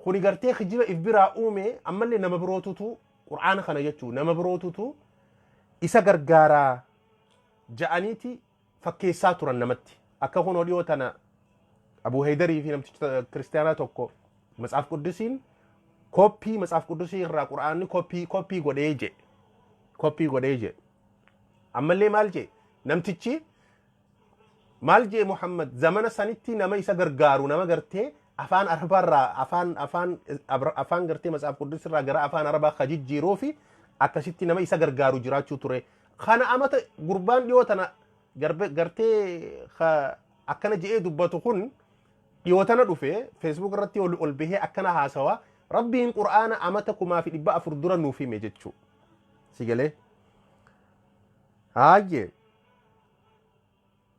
Kuni gartee kijiba if biraa uume, ammallee nama birootutu qur'aana kana jechuu nama birootutu isa gargaaraa ja'aniiti fakkeessaa turan namatti. Akka kun dhiyoo tana Abu Haydarii fi namticha kiristaanaa tokko Matsaaf Quddusiin kooppii, Matsaaf Quddusii irraa qur'aanni kooppii godhee je, kooppii godhee je. Ammallee maal je namtichi? Maal jee Muhammad? Zamana sanitti nama isa gargaaru, nama gartee afaan Arabaarraa afaan gartee Matsaaf Quddus irraa gara afaan Arabaa ka jijjiiruu fi akkasitti nama isa gargaaru jiraachuu ture. Kana amata gurbaan dhiyoo tana gartee akkana je'ee dubbatu kun dhiyoo tana dhufe, Facebook irratti ol bahee akkana haasawaa. Rabbiin qur'aana amata 1400 dura nuuf hime jechuu si galee. Haayye,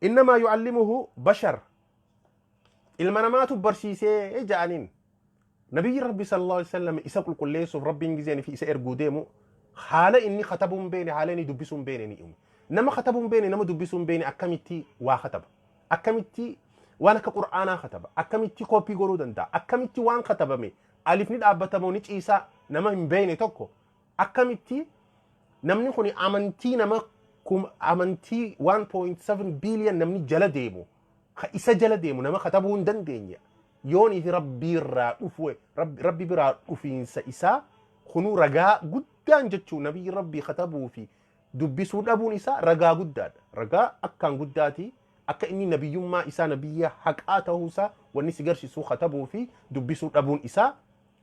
إنما يعلمه بشر, ilma namaatu barsiisee ja'aniin. Nabiyyi Rabbi صلى الله عليه وسلم isa qulqulleessuuf Rabbiin gizeen fi isa erguu deemu Haala inni katabuu hin beekne, haala inni dubbisuu hin beekne ni uume. Nama katabuu hin beekne, nama dubbisuu hin beekne akkamitti waa kataba? Akkamitti waan akka Qur'aanaa kataba? Akkamitti kooppii godhuu danda'a? Akkamitti waan katabame alifni dhaabbatamoo ni ciisaa nama hin beekne tokko akkamitti namni kun amantii nama amantii 1.7 billion namni jala deemu, ka isa jala deemu, nama katabuu hin dandeenye, yoonii fi Rabbii irraa dhufu, Rabbi biraa dhufiinsa isaa kunuu ragaa guddaan jechuu. Nabiyyi Rabbii katabuu fi dubbisuu dhabuun isaa ragaa guddaadha. Ragaa akkaan guddaati. Akka inni nabiyyummaa isaa, nabiyya haqaa ta'uu isaa wanni si garsiisuu katabuu fi dubbisuu dhabuun isaa.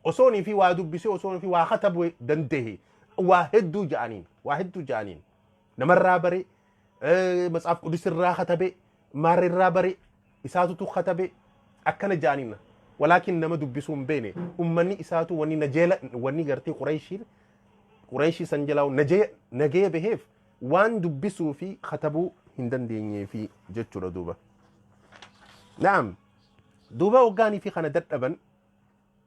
Osoonii fi waa dubbisee, osoonii fi waa katabuu danda'e, waa hedduu ja'aniin, waa hedduu ja'aniin, namarraa bare, Matsaaf Qudus irraa katabe, maarrirraa bare, isaatutu katabe akkana ja'aniin. Walaakin nama dubbisuu hin beekne, ummanni isaatu wanni najeela, wanni gartee Qureeshiin, Qureeshii san jalaa najee nagee baheef waan dubbisuu fi katabuu hin dandeenyee fi jechuudha duuba. Na'am, duuba hoggaanii fi kana dadhaban,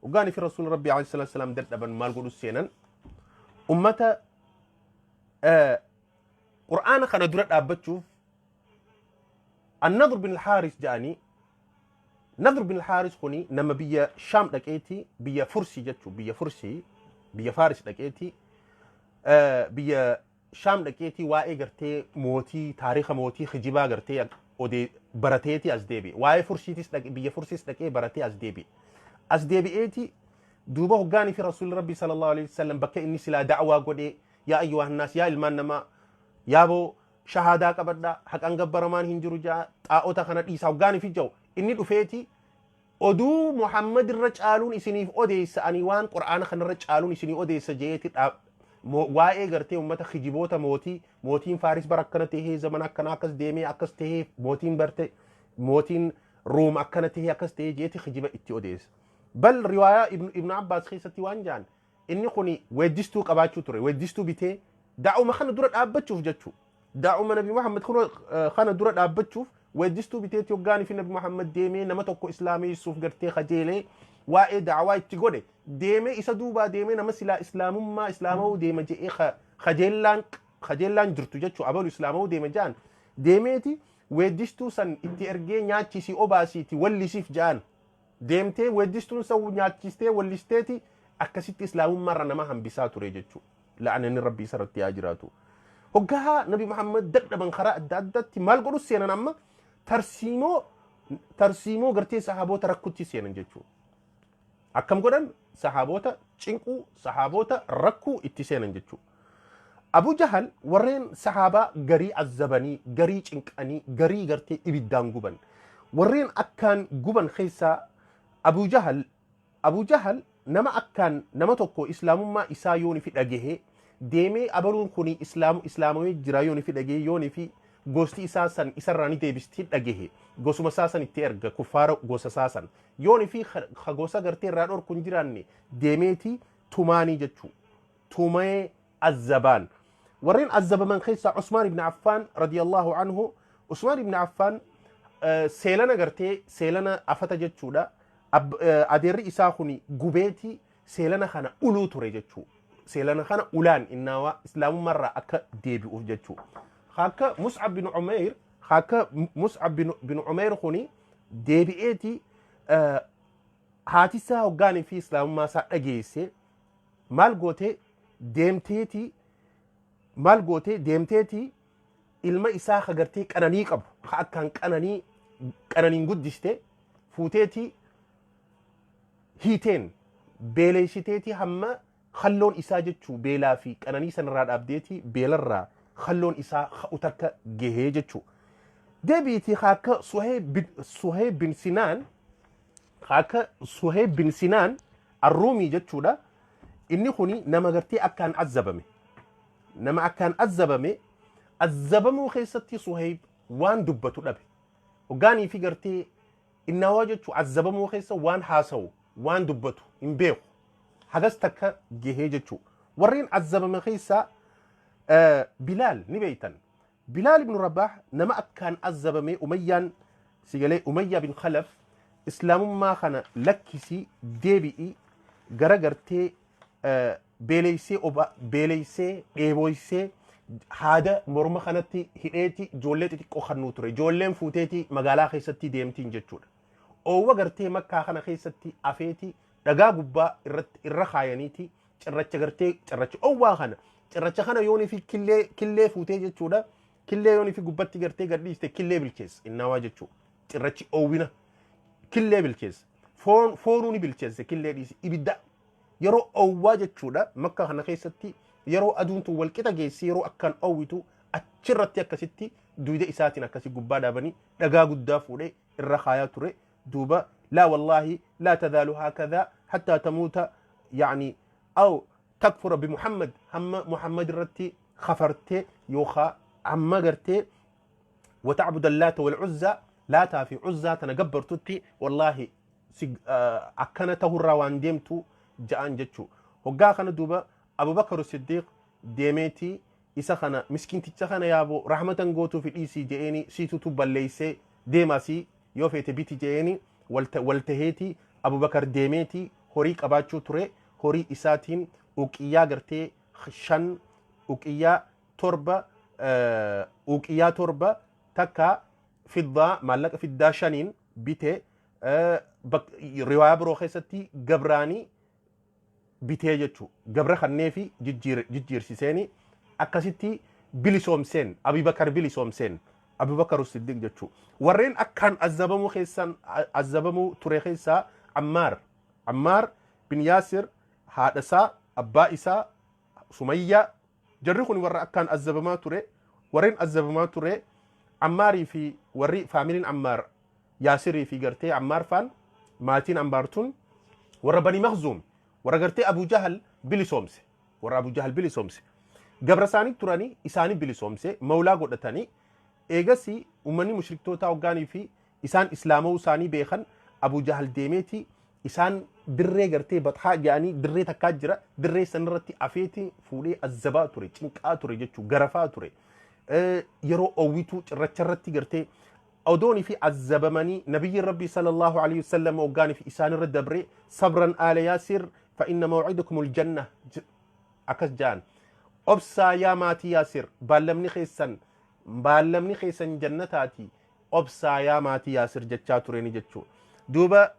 hoggaanii fi Rasuula Rabbii alayhi salaatu salaam dadhaban, maal godhu seenan? Ummata Qur'aana kana dura dhaabbachuuf An-Nadr bin Al-Haaris jedhanii. Nadr bin Al-Haaris kuni nama biyya Shaam dhaqeeti, biyya Fursii jechuun biyya Fursii, biyya Faaris dhaqeeti, biyya Shaam dhaqeeti, waa'ee gartee mootii, taariika mootii kijibaa gartee odee barateeti as deebi'e. Waa'ee Fursiitis dhaqe, biyya Fursiis dhaqee baratee as deebi'e. As deebi'eeti duuba hoggaanii fi Rasuulli Rabbii sallallahu alaihi wasallam bakka inni silaa da'waa godhee, "Yaa ayyuhannaas, yaa ilmaan namaa, yaaboo shahaadaa qabadhaa, haqan gabbaramaan hin jiru jaa, xaa'ota kana dhiisaa," hoggaanii fi ja'u, inni dhufeeti, "Oduu Muhammad irra caaluun isiniif odeessa, ani waan Qur'aana kanarra caaluun isinii odeessa," jeeti waa'ee gartee ummata kijiboota mootii, mootiin Faaris bara akkana tahee, zamana akkana akkas deemee akkas tahee, mootiin barte, mootiin Ruum akkana tahee akkas tahee jeeti kijiba itti odeessa. Bal riwaayaa Ibn Abbaas keessatti waan jaan, inni kun weeddistuu qabaachuu ture, weeddistuu bitee daa'uma kana dura dhaabbachuuf jechuu, daa'uma Nabi Muhammad kana dura dhaabbachuuf weeddistuu biteetti, hoggaanii fi Nabi Muhammad deemee nama tokko islaameessuuf gartee kajeelee waa'ee da'awaa itti godhe, deemee isa duubaa deemee nama silaa islaamummaa islaama'uu deema je'ee kajeellaan kajeellaan jirtu jechuu, abalu islaama'uu deema ja'an, deemeeti weeddistuu san itti ergee, "Nyaachisii obaasiiti wallisiif," ja'an. Deemtee weeddistuun san nyaachistee wallisteeti akkasitti islaamummaarra nama hambisaa ture jechuudha. La'anani Rabbii isarratti haa jiraatu. Hoggaa Nabi Muhammad dadhaban karaa adda addaatti maal godhu seenan? Amma tarsiimoo gartee sahaboota rakkutti seenan jechuudha. Akkam godhan? Sahaboota cinquu, sahaboota rakkuu itti seenan jechuudha. Abu Jahal warreen sahaabaa garii azzabanii, garii cinqanii, garii gartee ibiddaan guban. Warreen akkaan guban keessaa Abu Jahal. Abu Jahal nama akkaan nama tokko islaamummaa isaa yooni fi dhagahee deemee, abaluun kun islaamamee jira yooni fi dhagahee, yooni fi gosti isaa san isarraa ni deebistii dhagahe, gosuma isaa san itti erga, kuffaara gosa isaa san yooni fi ka gosa gartee irraa dhorku hin jiraanne deemeeti tumaanii jechuu, tumee azzabaan. Warreen azzabaman keessaa Usmaan ibn Affaan radiyallahu anhu. Usmaan ibn Affaan seelana gartee seelana afata jechuudha. Adeerri isaa kun gubeeti seelana kana uluu ture jechuu. Seelana kana ulaan innaawaa islaamummaarraa akka deebi'uuf jechuu. Akka Mus'ab bin Umayr, akka Mus'ab bin Umayr kuni deebi'eeti haati isaa hoggaanii fi islaamummaa isaa dhageesse maal gootee deemteeti, maal gootee deemteeti, ilma isaa ka gartee qananii qabu, ka akkaan qananii qananiin guddiste fuuteeti hiiteen beeleessiteeti, hamma kalloon isaa jechuu beelaa fi qananii sanarraa dhaabdeeti beelarraa kalloon isaa ka'u takka gahee jechuu. Deebiitii akka Suhayb bin Sinaan, akka Suhayb bin Sinaan Arruumii jechuudha. Inni kuni nama gartee akkaan azzabame. Nama akkaan azzabame, azzabamuu keessatti Suhayb waan dubbatu dhabe. Hoggaanii fi gartee innaawaa jechuu azzabamuu keessa waan haasawu, waan dubbatu hin beeku. Hagas takka gahee jechuu. Warreen azzabame keessaa Bilaal ni beektan. Bilaal ibn Rabaah nama akkaan azzabame. Umayyaan sigalee, Umayyaa bin Khalaf, islaamummaa kana lakkisii deebi'i gara gartee Beeleysee oba beeleysee dheeboysee haada morma kanatti hidheeti ijoollee xixiqqoo kannuu ture. Ijoolleen fuuteeti magaalaa keessatti deemtiin jechuudha. Oowwa gartee Makkaa kana keessatti afeeti dhagaa gubbaa irratti irra kaayaniiti cirracha gartee cirracha oowwaa kana cirracha kana yoonii fi killee killee fuutee jechuudha. Killee yoonii fi gubbatti gartee gadhiiste killee bilcheessa innaawaa jechuudha. Cirrachi oowwina killee bilcheessa. Foon foonuu ni bilcheesse killee dhiisi ibidda yeroo oowwaa jechuudha. Makka kana keessatti yeroo aduun tun walqixa geessi, yeroo akkaan oowwitu, achirratti akkasitti duyda isaatiin akkasi gubbaa dhaabanii dhagaa guddaa fuudhee irra kaayaa ture. Duuba laa wallaahi laa tadaalu haakadhaa hattaa tamuuta yaani aw takfura bi Muhammad, hamma Muhammad irratti kafartee yookaa hamma gartee watacbuda Laata wal Cuzzaa, Laataa fi Cuzzaa tana gabbartutti wallaahi si akkana tahurraa waan deemtu ja'an jechuu. Hoggaa kana duuba Abubakar Siddiiq deemeeti isa kana miskiinticha kana yaaboo rahmatan gootuu fi dhiisii je'eeni, siitutu balleeysee deemaasii yoo feete biti je'eeni. Waltaheeti Abubakar deemeeti horii qabaachuu ture, horii isaatiin uqiyyaa gartee 5, uqiyyaa 7, uqiyyaa 7 takka fiddaa, maallaqa fiddaa shaniin bite. Riwaayaa biroo keessatti gabraanii bitee jechuu, gabra kanneefi jijjiirsiseeni akkasitti bilisoomseen. Abubakar bilisoomseen, Abubakar Siddiq jechuu. Warreen akkaan azabamuu keessan azabamuu ture keessaa Ammaar, Ammaar bin Yaasir, haadha isaa, abbaa isaa Sumayyaa. Jarri kun warra akkaan azabamaa ture. Warreen azabamaa ture Ammaarii fi warri faamiliin Ammaar, Yaasirii fi gartee Ammaar faan, maatiin Ammaar tun warra Bani Makhzuum, warra gartee Abu Jahal bilisoomse, warra Abu Jahal bilisoomse. Gabra isaanii turanii isaanii bilisoomse, mawlaa godhatanii. Eegasii uummanni mushriktootaa hoggaanii fi isaan islaama'uu isaanii beekan, Abu Jahal deemeeti isaan dirree gartee Baxhaa jedhanii dirree takkaa jira, dirree sanirratti afeeti fuudhee azzabaa ture, cinqaa ture jechuu, garafaa ture. Yeroo owwituu cirracha irratti gartee odoonii fi azzabamanii, nabiyyiin Rabbii sallallahu alaihi wasallam hoggaanii fi isaanirra dabree, "Sabran aala Yaasir, fa inna maw'idakumul janna," akkas ja'an. "Obsaa yaa maatii Yaasir, baallamni keessan jannataati, obsaa yaa maatii Yaasir," jechaa tureeni jechuu. Duuba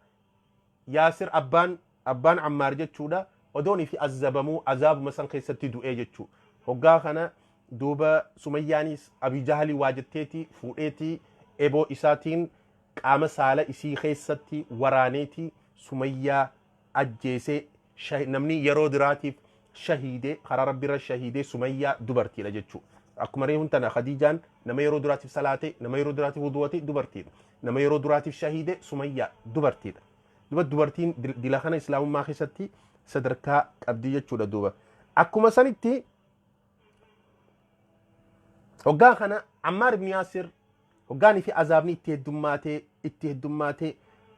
Yaasir abbaan Ammaar jechuudha, odoonii fi azzabamuu azaabuma san keessatti du'ee jechuu. Hoggaa kana duuba Sumayyaanis Abi Jahalii waa jetteeti fuudheeti eboo isaatiin qaama saala isii keessatti waraaneeti Sumayyaa ajjeesee. Namni yeroo duraatiif shahiidee karaa Rabbiirra shahiidee Sumayyaa dubartiidha jechuu. Akkuma reefuun tana Khadiijaan nama yeroo duraatiif salaate, nama yeroo duraatiif wuduwate dubartiidha. Nama yeroo duraatiif shahiide Sumayyaa dubartiidha. Duba dubartiin dila kana islaamummaa keessatti sadarkaa qabdi jechuudha. Duuba akkuma sanitti hoggaa kana Ammaar ibn Yaasir hoggaanii fi azaabni itti heddummaatee itti heddummaatee,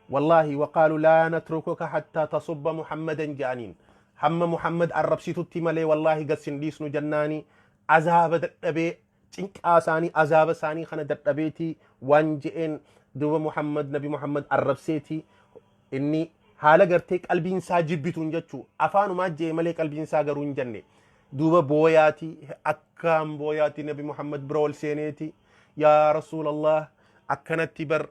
wallaahi waqaalu laa natrukuka hattaa tasubba Muhammadan jedhaniin. Hamma Muhammad arrabsitutti malee wallaahi gad sin dhiisnu jennaani, azaaba dadhabee, cinqaa isaanii, azaaba isaanii kana dadhabeeti waan je'een. Duuba Muhammad, Nabi Muhammad arrabseeti inni haala gartee qalbiin isaa jibbituun jechuu, afaanumaa je'e malee qalbiin isaa garuu hin jenne. Duuba booyaati, akkaan booyaati Nabi Muhammad bira ol seeneeti, "Yaa Rasuulallah, akkanatti bar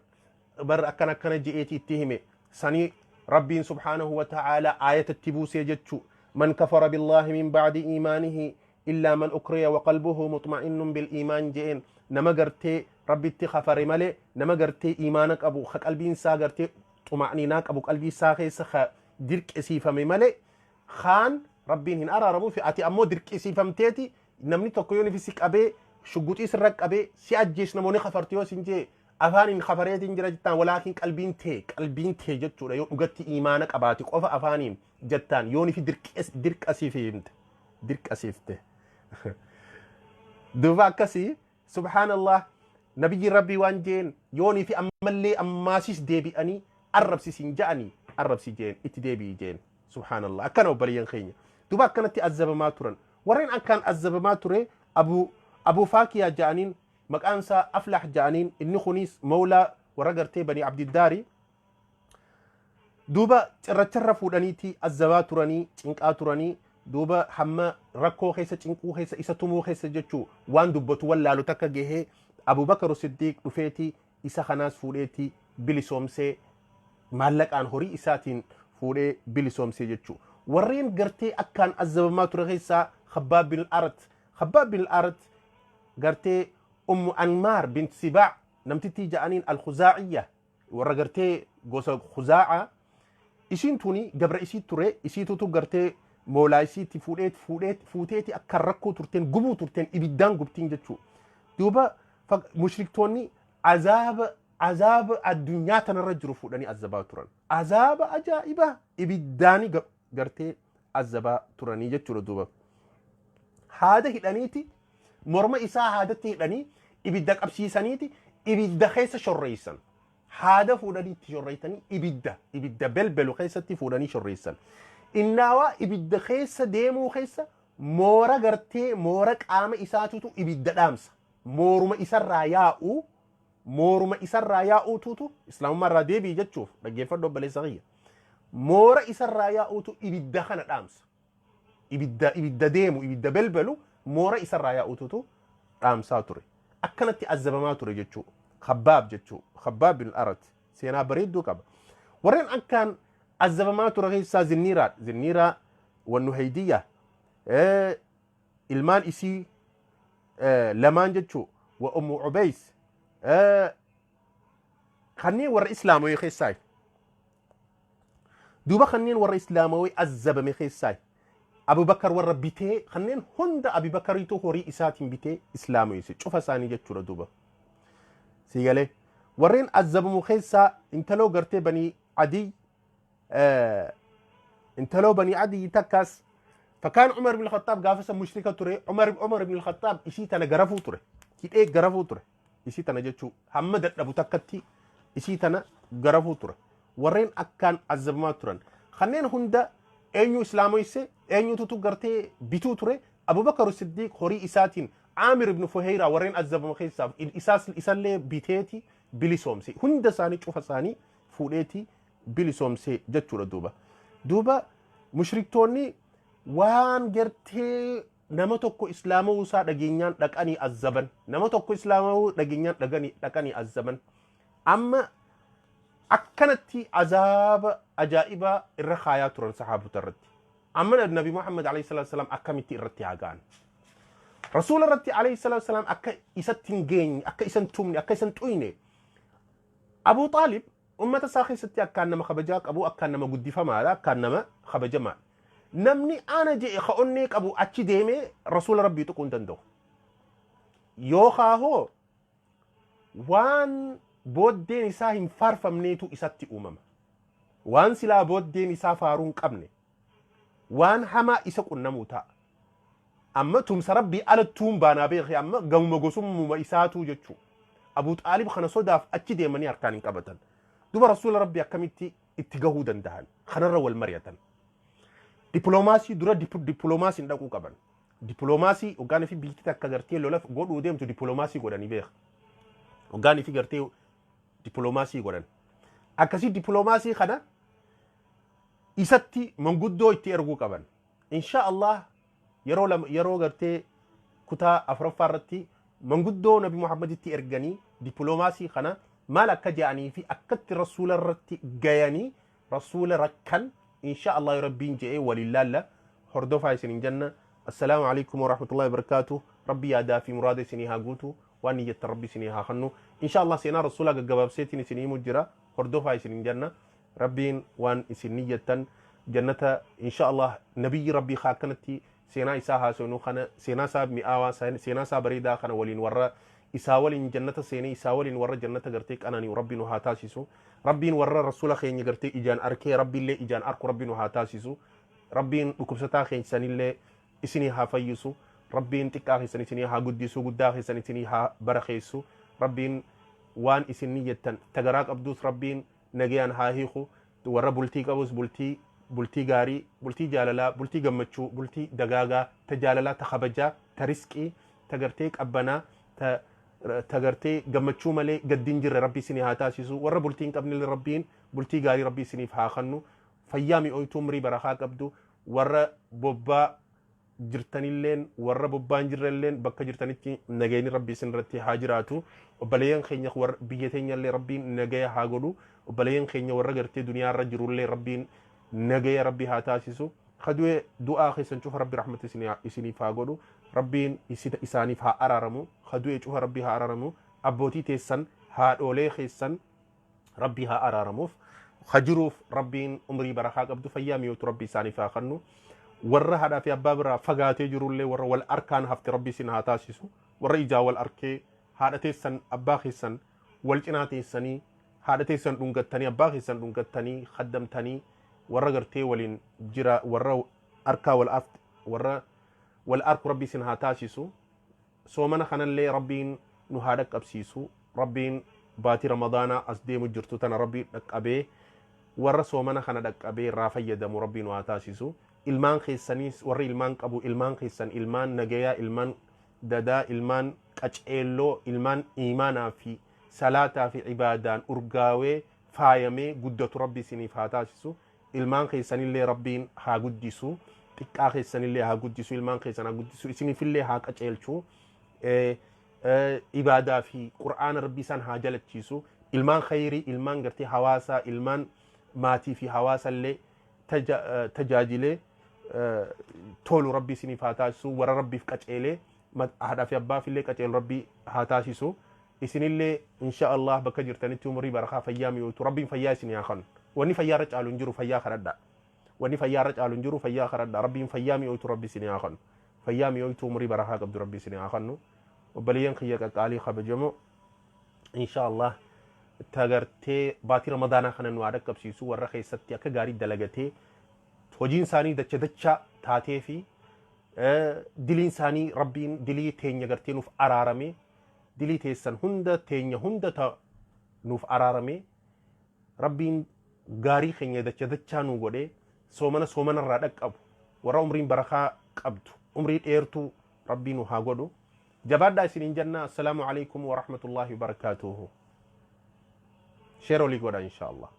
bar akkana akkana," je'eeti itti hime. Sanii Rabbiin subhaanahu wa ta'aala aayatatti buusee jechuu, "Man kafara billaahi min ba'di iimaanihi illaa man ukriya wa qalbuhu muxma'innun bil iimaan," je'een. Nama gartee Rabbitti kafare malee, nama gartee iimaana qabu, ka qalbiin isaa gartee xuma'niinaa qabu qalbii isaa keessa, ka dirqisiifame malee kaan Rabbiin hin araaramuufi. Ati ammoo dirqisiifamteeti namni tokko yoo si qabee shugguxii sirra qabee si ajjees, namoonni kafartu yoo sin jee, afaaniin kafareetiin jira jettaan, walaakin qalbiin tee jechuudha yoo dhugatti iimaana qabaate qofa afaaniin jettaan, yoo nifi dirqasiifamte dirqasiifte. Duuba akkasii, subhaanallah, nabiyyi Rabbii waan jeen, yoonii fi ammallee ammaasis deebi'anii arrabsisiin ja'anii, arrabsi jeen, itti deebi'i jeen. Subhaanallah, akkana obboleeyyan keenya. Duuba akkanatti azzabamaa turan. Warreen akkaan azzabamaa ture Abu Faakiyaa ja'aniin, maqaan isaa Aflah ja'aniin. Inni kunis mawlaa warra gartee Bani Abdiddaari. Duuba cirracharra fuudhaniiti azzabaa turanii, cinqaa turanii. Duuba hamma rakkoo keessa, cinquu keessa, isa tumuu keessa jechuu, waan dubbatu wallaalu takka gahee, Abubakar Siddiiq dhufeeti isa kanaas fuudheeti bilisoomsee, maallaqaan horii isaatiin fuudhee bilisoomsee jechuu. Warreen gartee akkaan azabamaa ture keessaa Khabbaab bin Arat. Khabbaab bin Arat gartee Ummu Anmaar bint Sibaa namtittii ja'aniin, Al-Khuzaaciyya, warra gartee gosa Khuzaaca, isiin tuni gabra isii ture. Isiitutu gartee moolaa isiitti fuudhee fuudhee fuuteeti akka rakkoo turteen, gubuu turteen, ibiddaan gubtiin jechuu. Duuba mushriktoonni azaaba addunyaa tanarra jiru fuudhanii azabaa turan. Azaaba ajaa'ibaa ibiddaanii gartee azabaa turanii jechuudha. Duuba haada hidhaniiti, morma isaa haadatti hidhanii, ibidda qabsiisaniiti ibidda keessa shorreessan. Haada fuudhanii itti shorreessanii, ibidda belbelu keessatti fuudhanii shorreessan. Innaawaa ibidda keessa deemuu keessa moora gartee moora qaama isaatutu ibidda dhaamsa. Mooruma isarraa yaa'u, mooruma isarraa yaa'uututu islaamummaa irraa deebi'i jechuuf. Dhaggeeffadhu, obboleessa kiyya, moora isarraa yaa'uutu ibidda kana dhaamsa. Ibidda deemu, ibidda belbelu moora isarraa yaa'uututu dhaamsaa ture. Akkanatti azabamaa ture jechuu Khabbaab jechuu. Khabbaab bin Arat seenaa bareedduu qaba. Warreen akkaan azabamaa ture keessaa Zinniiraa, Zinniiraa Wannuhaydiyya, ilmaan isii lamaan jechuu, wa Ummu Ubeys, kanneen warra islaamawee keessaa. Duuba kanneen warra islaamawee azabame keessaa Abubakar warra bitee, kanneen hunda Abubakariitu horii isaatiin bitee islaamawise cufa isaanii jechuudha. Duuba si galee, warreen azabamu keessaa intaloo gartee Banii Adiy, intaloo Banii Adiy takkaas. فكان عمر بن الخطاب gaafasa mushrika ture. Umar ibn al-Khattab isii tana garafuu ture, hidhee garafuu ture isii tana jechuu. Hamma dadhabu takkatti isii tana garafuu ture. Warreen akkaan azabamaa turan kanneen hunda eenyu islaamoyse? Eenyututu gartee bituu ture? Abubakar Siddiiq horii isaatiin. Aamir ibn Fuheyraa warreen azabama keessaaf isaas isallee biteeti bilisoomse. Hunda isaanii, cufa isaanii fuudheeti bilisoomse jechuudha. Duuba mushriktoonni waan gartee nama tokko islaamawuu isaa dhageenyaan dhaqanii azzaban, nama tokko islaamawuu dhageenyaan dhaqanii azzaban. Amma akkanatti azaaba ajaa'ibaa irra kaayaa turan sahaabota irratti. Amma Nabi Muhammad alayhi salaatu salaam akkamitti irratti haa ga'an? Rasuula irratti alayhi salaatu salaam akka isatti hin geenye, akka isa hin tumne, akka isa hin xuyne. Abu Xaalib ummata isaa keessatti akkaan nama kabajaa qabu, akkaan nama guddifamaadha, akkaan nama kabajamaadha. Namni ana je'e ka onnee qabu achi deemee rasuula Rabbii tuquu hin danda'u. Yookaa hoo waan booddeen isaa hin faarfamneetu isatti uumama. Waan silaa booddeen isaa faaruu hin qabne, waan hamaa isa qunnamuu ta'a. Amma tumsa Rabbii alattuun baanaa beekee, amma gamuma gosummuma isaatuu jechuu. Abu Xaalib kana sodaaf achi deemanii harkaan hin qabatan. Duba rasuula Rabbii akkamitti itti gahuu danda'an? Kanarra wal mari'atan. Dippiloomaasii dura dippiloomaasiin dhaquu qaban. Dippiloomaasii hoggaan fi biyyi takka gartee lola godhuu deemtu dippiloomaasii godhanii beeka. Hoggaan fi gartee dippiloomaasii godhan. Akkasii dippiloomaasii kana isatti manguddoo itti erguu qaban. Insha Allah yeroo lama, yeroo gartee kutaa afuraffaa irratti manguddoo Nabi Muhammaditti erganii dippiloomaasii kana maal akka jedhanii fi akkatti rasuula irratti gayanii rasuula rakkan, insha Allah Rabbiin je'ee waliin laalla. Hordofaa isin hin janna. Assalaamu alaikum warahmatullahi wabarakaatuh. Rabbi yaadaa fi muraada isinii haa guutu, waan niyyattan Rabbi isinii haa kennu. Insha Allah seenaa rasuulaa gaggabaabseetiin isin himu jira. Hordofaa isin hin janna. Rabbiin waan isin niyyattan jannata insha Allah. Nabiyyi Rabbii haa akkanatti seenaa isaa haasofnu kana, seenaa isaa mi'aawaa, seenaa isaa bareedaa kana waliin warra isaa waliin jannata seenee, isaa waliin warra jannata gartee qanani'u Rabbi nu haa taasisu. Rabbiin warra rasuula keenya gartee ijaan arkee Rabbiillee ijaan arku Rabbi nu haa taasisu. Rabbiin dhukkubsataa keessanillee isinii haa fayyisu. Rabbiin xiqqaa keessan isinii haa guddisu, guddaa keessan isinii haa barakeessu. Rabbiin waan isin niyyattan tagaraa qabduus Rabbiin nagayaan haa hiiku. Warra bultii qabus bultii gaarii, bultii jaalalaa, bultii gammachuu, bultii dagaagaa, ta jaalalaa, ta kabajaa, ta risqii, ta gartee qabbanaa, ta gartee gammachuu malee gaddi hin jirre Rabbi isinii haa taasisu. Warra bultii hin qabnellee Rabbiin bultii gaarii Rabbi isiniif haa kennu. Fayyaa mi'ooytuu, umrii barakaa qabdu. Warra bobbaa jirtanilleen, warra bobbaan jirrelleen, bakka jirtanitti nagayni Rabbi isin irratti haa jiraatu. Obboleeyyan keenya warra biyya teenyallee Rabbiin nagaya haa godhu. Obboleeyyan keenya warra gartee duniyaa irra jirullee Rabbiin nagaya Rabbi haa taasisu. Kadu'e du'aa keessan cufa Rabbi rahmata isiniif haa godhu. Rabbiin isaaniif haa araaramu. Kadu'e cufa Rabbi haa araaramu. Abbootii teessan, haadhoolee keessan Rabbi haa araaramuuf. Kajiruuf Rabbiin umrii barakaa qabdu, fayyaa miyootu Rabbi isaaniif haa kennu. Warra haadhaa fi abbaa biraa fagaatee jirullee, warra wal arkaan hafte Rabbi isin haa taasisu. Warra ijaa wal arkee haadha teessan, abbaa keessan wal cinaa teessanii, haadha teessan dhungattanii, abbaa keessan dhungattanii, kaddamtanii, warra gartee waliin jira, warra arkaa wal afte, warra wal arku Rabbi isin haa taasisu. Soomana kanallee Rabbiin nu haa dhaqqabsiisu. Rabbiin baatii Ramadaanaa as deemu jirtu tana Rabbi dhaqqabee, warra soomana kana dhaqqabee irraa fayyadamu Rabbi nu haa taasisu. Ilmaan keessaniis, warri ilmaan qabu, ilmaan keessan ilmaan nagayaa, ilmaan dadaa, ilmaan qaceelloo, ilmaan iimaanaa fi salaataa fi ibaadaan urgaawee faayamee guddatu Rabbi isiniif haa taasisu. Ilmaan keessanillee Rabbiin haa guddisu. Xiqqaa keessanillee haa guddisu. Ilmaan keessan haa guddisu. Isiniifillee haa qaceelchu. Ibaadaa fi Qur'aana Rabbii isaan haa jalachiisu. Ilmaan khayrii, ilmaan gartee hawaasaa, ilmaan maatii fi hawaasallee tajaajilee tolu Rabbi isiniif haa taasisu. Warra Rabbiif qaceelee haadhaa fi abbaaf illee qaceelu Rabbi haa taasisu. Isinillee insha Allah bakka jirtanitti umurii barakaa, fayyaa mi'ootu Rabbiin fayyaa isinii haa kennu. Wanni fayyaa irra caalu hin jiru, fayyaa kadhadhaa. Wanni fayyaa irra caalu hin jiru, fayyaa kadhadhaa. Rabbiin fayyaa mi'ootu Rabbi isinii haa kennu. Fayyaa mi'ootu, umurii barakaa qabdu Rabbi isinii haa kennu. Obboleeyyan kiyya qaqqaalii kabajamoo, insha Allah tagartee baatii Ramadaanaa kana nu haa dhaqqabsiisu. Warra keessatti akka gaarii dalagatee hojiin isaanii dacha dacha taatee fi diliin isaanii Rabbiin dilii teenya gartee nuuf araaramee, dilii teessan hunda, teenya hunda ta nuuf araaramee, Rabbiin gaarii keenya dacha dachaa nuu godhee soomana soomanarraa dhaqqabu, warra umriin barakaa qabdu, umrii dheertuu Rabbii nu haa godhu. Jabaadhaa isiniin jenna. Assalaamu alaikum wa rahmatullaahi wa barakaatuhu. Share olii godha insha Allah.